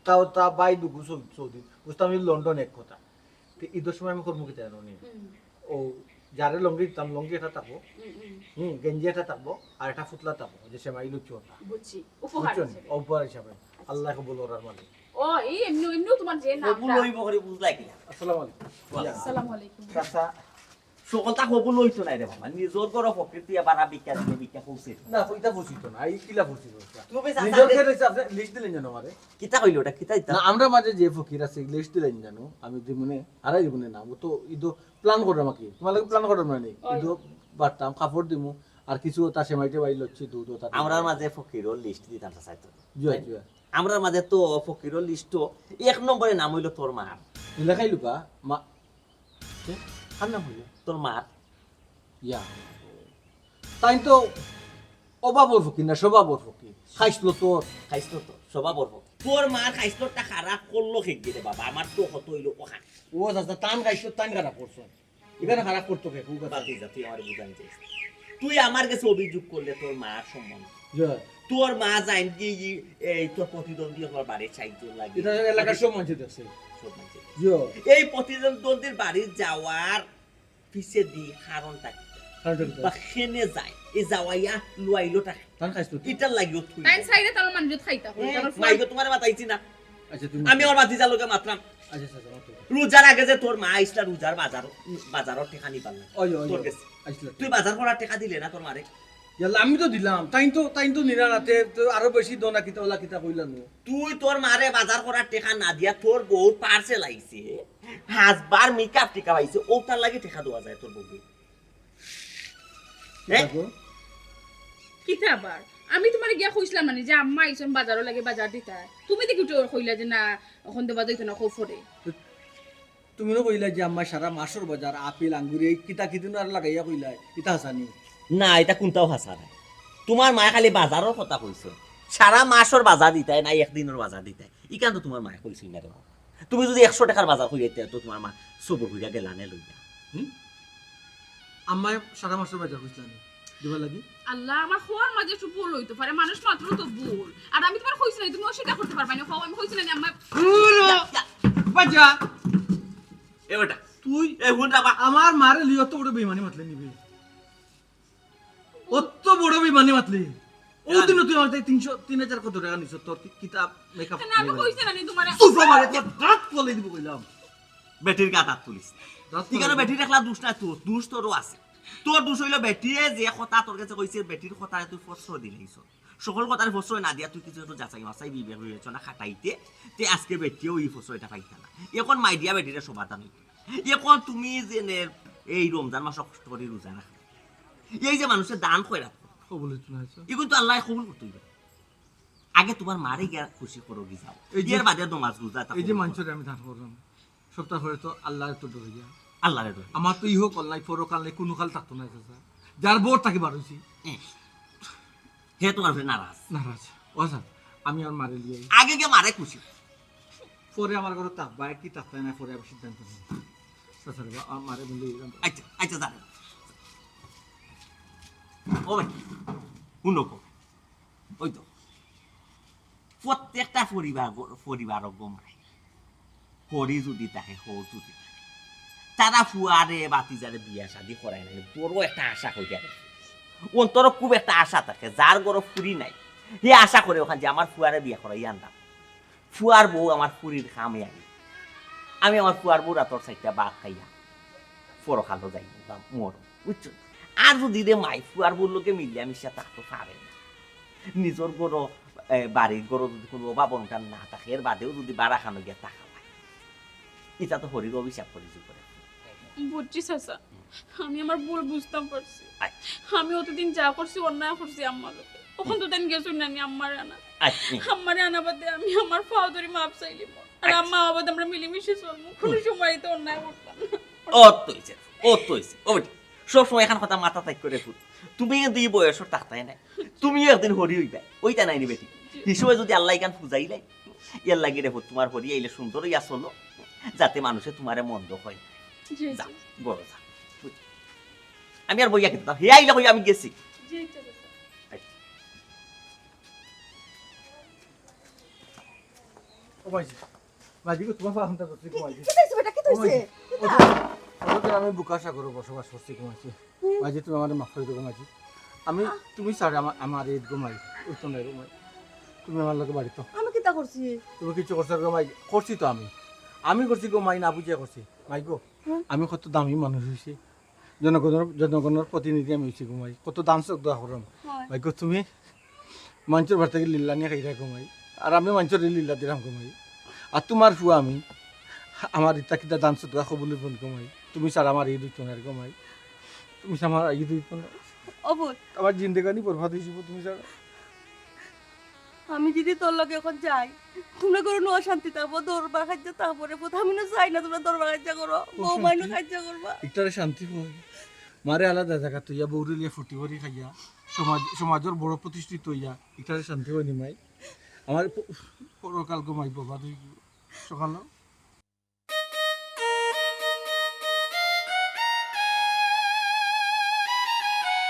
তাও তা বাই দুগু সৌ-, সৌদি, বুঝতাম এই লন্ডন এক কথা। তো ঈদর সময় আমি কর্মকর্তা জানো নি, হুম, ও যারে লঙ্গি দিতাম, লঙ্গি এটা থাকবো, হুম, হুম। হুম, গেঞ্জি এটা থাকবো, আর একটা ফুতলা থাকবো, যে সেমাই লুচি ওটা। বুঝছি, উপহার বুঝছো নি? হিসেবে। উপহার হিসাবে। আল্লাহ কবুল করার মালিক। ও, এই এমনি এমনি তোমার যে নাম। কবুল হইব করে বুঝলাই কিনা? আসসালামু আলাইকুম। ওয়ালাইকুম। আসসালামু আলাইকুম। চাচা, সকলটা কবুল হইতো নাই রে বাবা, নিজর ঘরো ফকির তুই আবার ভিক্ষা দিয়ে ভিক্ষা খুঁজছিস। না, এটা বুঝিত না, এই কিলা বুঝিত না। তুমি নিজর চাচা খেয়ে চাচা লিস্ট দিলেন যেন আমারে। কিতা কইলো ওটা, কিতা দিতা? না, আমরা মাঝে যে ফকির আছে, লিস্ট দিলেন জানো, আমি দিমুনে, হারাই দিমুনে না, ও তো ইদো প্ল্যান করলাম আর কি, তোমার লাগে প্ল্যান করলাম না নি, ওই। ইদো বাড়তাম, কাপড় দিমু, আর কিছু তা সেমাইটে বাই লচ্ছি, দুধ ও তা। আমরার মাঝে ফকিরর লিস্ট দিতাম চাচা তো। জুয়া, জুয়া। আমরার মাঝে তো ফকিরর লিস্ট এক নম্বরে নাম হইলো তোর মার। লেখাই লুকা, মা, কে? কার নাম হইলো? তোর মার। ইয়া। তাই তো অভাবর ফকির না, স্বভাবর ফকির। খাইছিল তোর। খাইছিল তো, স্বভাবর ফকির। তোর মার খাইছিলটা খারাপ করলো খেক রে বাবা, আমার তো কত হইলো ওখান। ও চাচা, তান খাইছিল, তান খারাপ করছো। এখানে খারাপ করতো কে? কোন কথা? বাদ দে যা, তুই আমার বুঝান চাইস। তুই আমার কাছে অভিযোগ করলে তোর মার সম্বন্ধে। জুয়া। তোর মা জান কি এই, এই তোর প্রতিদ্বন্দ্বী হওয়ার বাড়ির সাহায্য লাগে। এটা এলাকার সব মানুষ দেখছে। সব মানুষের। জুয়া। এই প্রতিদ্বন্দ্বীর বাড়ি যাওয়ার পিছে দি কারণটা কি? কারণটা কি? বা খেনে যায়, এই যাওয়াইয়া লুয়াইলো টাকা। তান খাইছিল। এটার লাগিও তুই। তাই সাইডে তার মানুষ খাইতা কই, হুম, তার মাইগো তোমার মাতাইছি না। আচ্ছা, তুমি আমি আমার বাতিজার লগে মাতলাম। আচ্ছা, আচ্ছা, আচ্ছা, মাতো। রোজার আগে যে তোর মা আইসলা, রোজার বাজার, বাজারর টেকা নিবার লাগে। ওই, ওই, তোর ওই। গেছে। আইসলা। তুই বাজার করার টেকা দিলে না তোর মারে? ইয়াল্লা, আমি তো দিলাম। তাই তো, তাই তো নিরা রাতে তো আরো বেশি দনা কিতা ওলা কিতা কইলা নু। তুই তোর মারে বাজার করার টেকা না দিয়া তোর বউর পার্সেল আইছে, হাজার মেকআপ টেকা পাইছে, ওটার লাগে টেকা দেওয়া যায় তোর বউরে। হ্যাঁ? দেখো, কিতা আবার? আমি তোমারে গিয়া কইছিলাম মানে যে আম্মা আইছন বাজারর লাগে বাজার দিতা। তুমি দেখি উঠে কইলা যে না, এখন দেওয়া যাইতো না, খুব ফরে। তুমি তো কইলা যে আম্মা সারা মাসর বাজার, আপেল, আঙ্গুর, এই কিতা কিদিন আর লাগাইয়া কইলা, ইতা হাসানি। না, এটা কোনটাও হাসা নাই। তোমার মায়ে খালি বাজারর কথা কইছে, সারা মাসর বাজার দিতায় না, একদিনর বাজার দিতায়, ইখান তো তোমার মায়ে কইছিল না রে বাবা। তুমি যদি একশো টেকার বাজার কইয়া দিতে তো তোমার মা সবর কইরা গেলা নে লইয়া। হুম? আম্মায় সারা মাসর বাজার কইছিলা নি, দিবার লাগি? আল্লাহ, আমার খোয়ার মাঝে একটু ভুল হইতে পারে, মানুষ মাত্র তো ভুল। আর আমি তোমার কইছি না, তুমি অস্বীকার করতে পারবা না। কও, আমি কইছি না, আমার বাজা, এ বেটা, তুই এ হুন বাবা। আমার মারে লিয়ে অত বড় বেইমানি মাতলে নিবি? অত বড় বেইমানি মাতলি? ওদিন তুই আমার তিনশো, তিন হাজার কত টাকা নিছ তোর কি-, কিতাব, মেকআপ? না, আমি কইছি না, নি তোমারে। উফ, আমার একটা দাঁত ফলাই দিব কইলাম। বেটির গাত আত তুলিস। দাঁত তুই কেন ফলাই দিব। বেটির একলা দোষ না, তোর দোষ তোরও আছে। তোর দোষ হইলো বেটিয়ে যে কথা তোর কাছে কইছে, বেটির কথায় তুই প্রশ্রয় দিলাইছ। সকল কথার প্রশ্রয় না দিয়া তুই কিছু একটু যাচাই বাছাই বিবেক বিবেচনা খাটাইতে, তে আজকে বেটিয়েও এই প্রশ্রয়টা পাইতা না। এখন মাইডিয়া বেটিরে সমাধান হইতো। এখন তুমি যে নে-, এই রমজান মাস কষ্ট করে রোজা রাখো, এই যে মানুষের দান খয়রাত করো, কবুল হইতো না হয়তো। এগুলো তো আল্লাহ কবুল করতে হইবে। আগে তোমার মারে গিয়া খুশি করো, গি যাও। এই যে, এর বাদে নমাজ রোজা তা এই যে কবুল মানুষের আমি দান করলাম, সপ্তাহ পরে তো আল্লাহরে তো ডরে গিয়া। করো। আল্লাহরে ডরে। আমার তো ইহকাল নাই, পরকাল নাই, কোনো কাল থাকতো না, চাচা। যার বর তাকে বার হইছি। এ, হে তোমার উপরে নারাজ। নারাজ। ও স্যার, আমি আর মারে লিয়ে আই। আগে গিয়ে মারে খুশি। পরে আমার ঘরে তাকবায় কি তাকতায় না, পরে আমি সিদ্ধান্ত নিব। চাচা রে, আমার মারে বলি দিলাম। আচ্ছা, আচ্ছা, জানে। ও ভাই, শুনো গো। ওই তো। প্রত্যেকটা পরিবার, পরিবার গো মায়। হরি যদি থাকে, হর যদি থাকে। তারা ফুয়ারে বাতিজারে বিয়া শাদি করায় নাই, বড় একটা আশা করিয়া রাখে। অন্তরো খুব একটা আশা থাকে, যার ঘরো ফুরি নাই, হে আশা করে অখান যে আমার ফুয়ারে বিয়া করাইয়া আনতাম। ফুয়ার বউ আমার ফুরির কামে আইল। আমি আমার ফুয়ার বউর আতর চাইরটা ভাত খাইয়া পরকালো যাইমু বা মরমু, বুঝছো? আর যুদি রে মাই ফুয়ার বউর লগে মিলিয়া মিশিয়া থাকতো পারে না, নিজর ঘরো, এ, বাড়ির ঘরো যুদি কুনু অভাব অনটন না থাকে, এর বাদেও যুদি ভাড়া খানো গিয়া থাকা অয়, ইটা তো হরির অভিশাপ করি করে। বুঝছি চাচা, আমি আমার ভুল বুঝতাম পারছি। আয়। আমি অতদিন যা করছি অন্যায় করছি আম্মার লগে। অখন তো তাইন গেছইন নানি আম্মারে আনা। আয়, হুম। আম্মারে আনা বাদে আমি আমার পাও ধরি মাফ চাইলিমু। আর আচ্ছা। আম্মা বাদে আমরা মিলিমিশি চলমু। কোনো হুম। সময় তো অন্যায় করতাম না। অত অইছে, অত অইছে। ও বেটি, সব সময় এখান কথা মাথা থাক করে ফুট। তুমি কিন্তু ই বয়সর থাকতায় নাই। তুমি একদিন হরি অইবায়। অইতা নায় নি বেটি? জি। হিসাবে যুদি আল্লায় ইখান ফুজাইলাইন, এর লাগি রে ফুত, তুমার হরি আইলে সুন্দর অইয়া চলো, যাতে মানুষে তুমারে মন্দ কয় না। জি, জি। যাও, ঘরো যাও। আমি আর বইয়া কিতা, হে আইলে কই আমি গেছি। জি, ঠিক আছে। ও মাইজি, মাইজি গো, তুমার পাও ধরছি গো মাইজি। কিতা অইছে বেটা, কিতা অইছে? ও মাইজি, কিতা? অত-, অতদিন আমি বুকার সাগরে বসবাস করছি গো মাইজি। হুম। মাইজি, তুমি আমারে মাফ করি দেও গো মাইজি। আমি, আহ। তুমি ছাড়া আমার, আমার এই গো মাই, অইতো নায় গো মাই। তুমি আমার লগে বাড়িত। আমি কিতা করছি? তুমি কিচ্ছু করছো গো মাই, করছি তো আমি। আমি করছি গো মাই, না বুঝিয়া করছি। মাই গো, হুম। আমি কত দামি মানুষ অইছি। জনগণর, জনগণর প্রতিনিধি আমি অইছি গো মাই। কত দান সদকা করলাম। হয়। মাই গো, তুমি মাইনষর বাড়ি থাকি লিল্লা নিয়া খাইরায় গো মাই। আর আমি মাইনষরে লিল্লা দিরাম গো মাই। আর তুমার ফুয়া আমি, আমার ইতা কিতা দান সদকা কবুল অইবো নি গো মাই। তুমি ছাড়া আমার ইদ অইতো নায় গো মাই। তুমি ছাড়া আমার ইদ অইতো নায়। ও ফুত। আমার জিন্দেগানি বরবাদ অইযিবো তুমি ছাড়া। আমি যুদি তোর লগে অখন যাই, তুমরা ঘরো নু অশান্তি থাকবো, দরবার কাইজ্জা থাকবো রে ফুত। আমি নু চাই না তুমরা দরবার কাইজ্জা করো, বউ মাইনষে কাইজ্জা করবা। ইটারে শান্তি অয়। মারে আলাদা জাগাত থইয়া, বউরে লইয়া ফুর্তি করি খাইয়া, সমাজ, সমাজর বড় প্রতিষ্ঠিত অইয়া, ইটারে শান্তি অয় নি মাই। আমার প-, পরকাল গো মাই বরবাদ অইযিবো। সকাল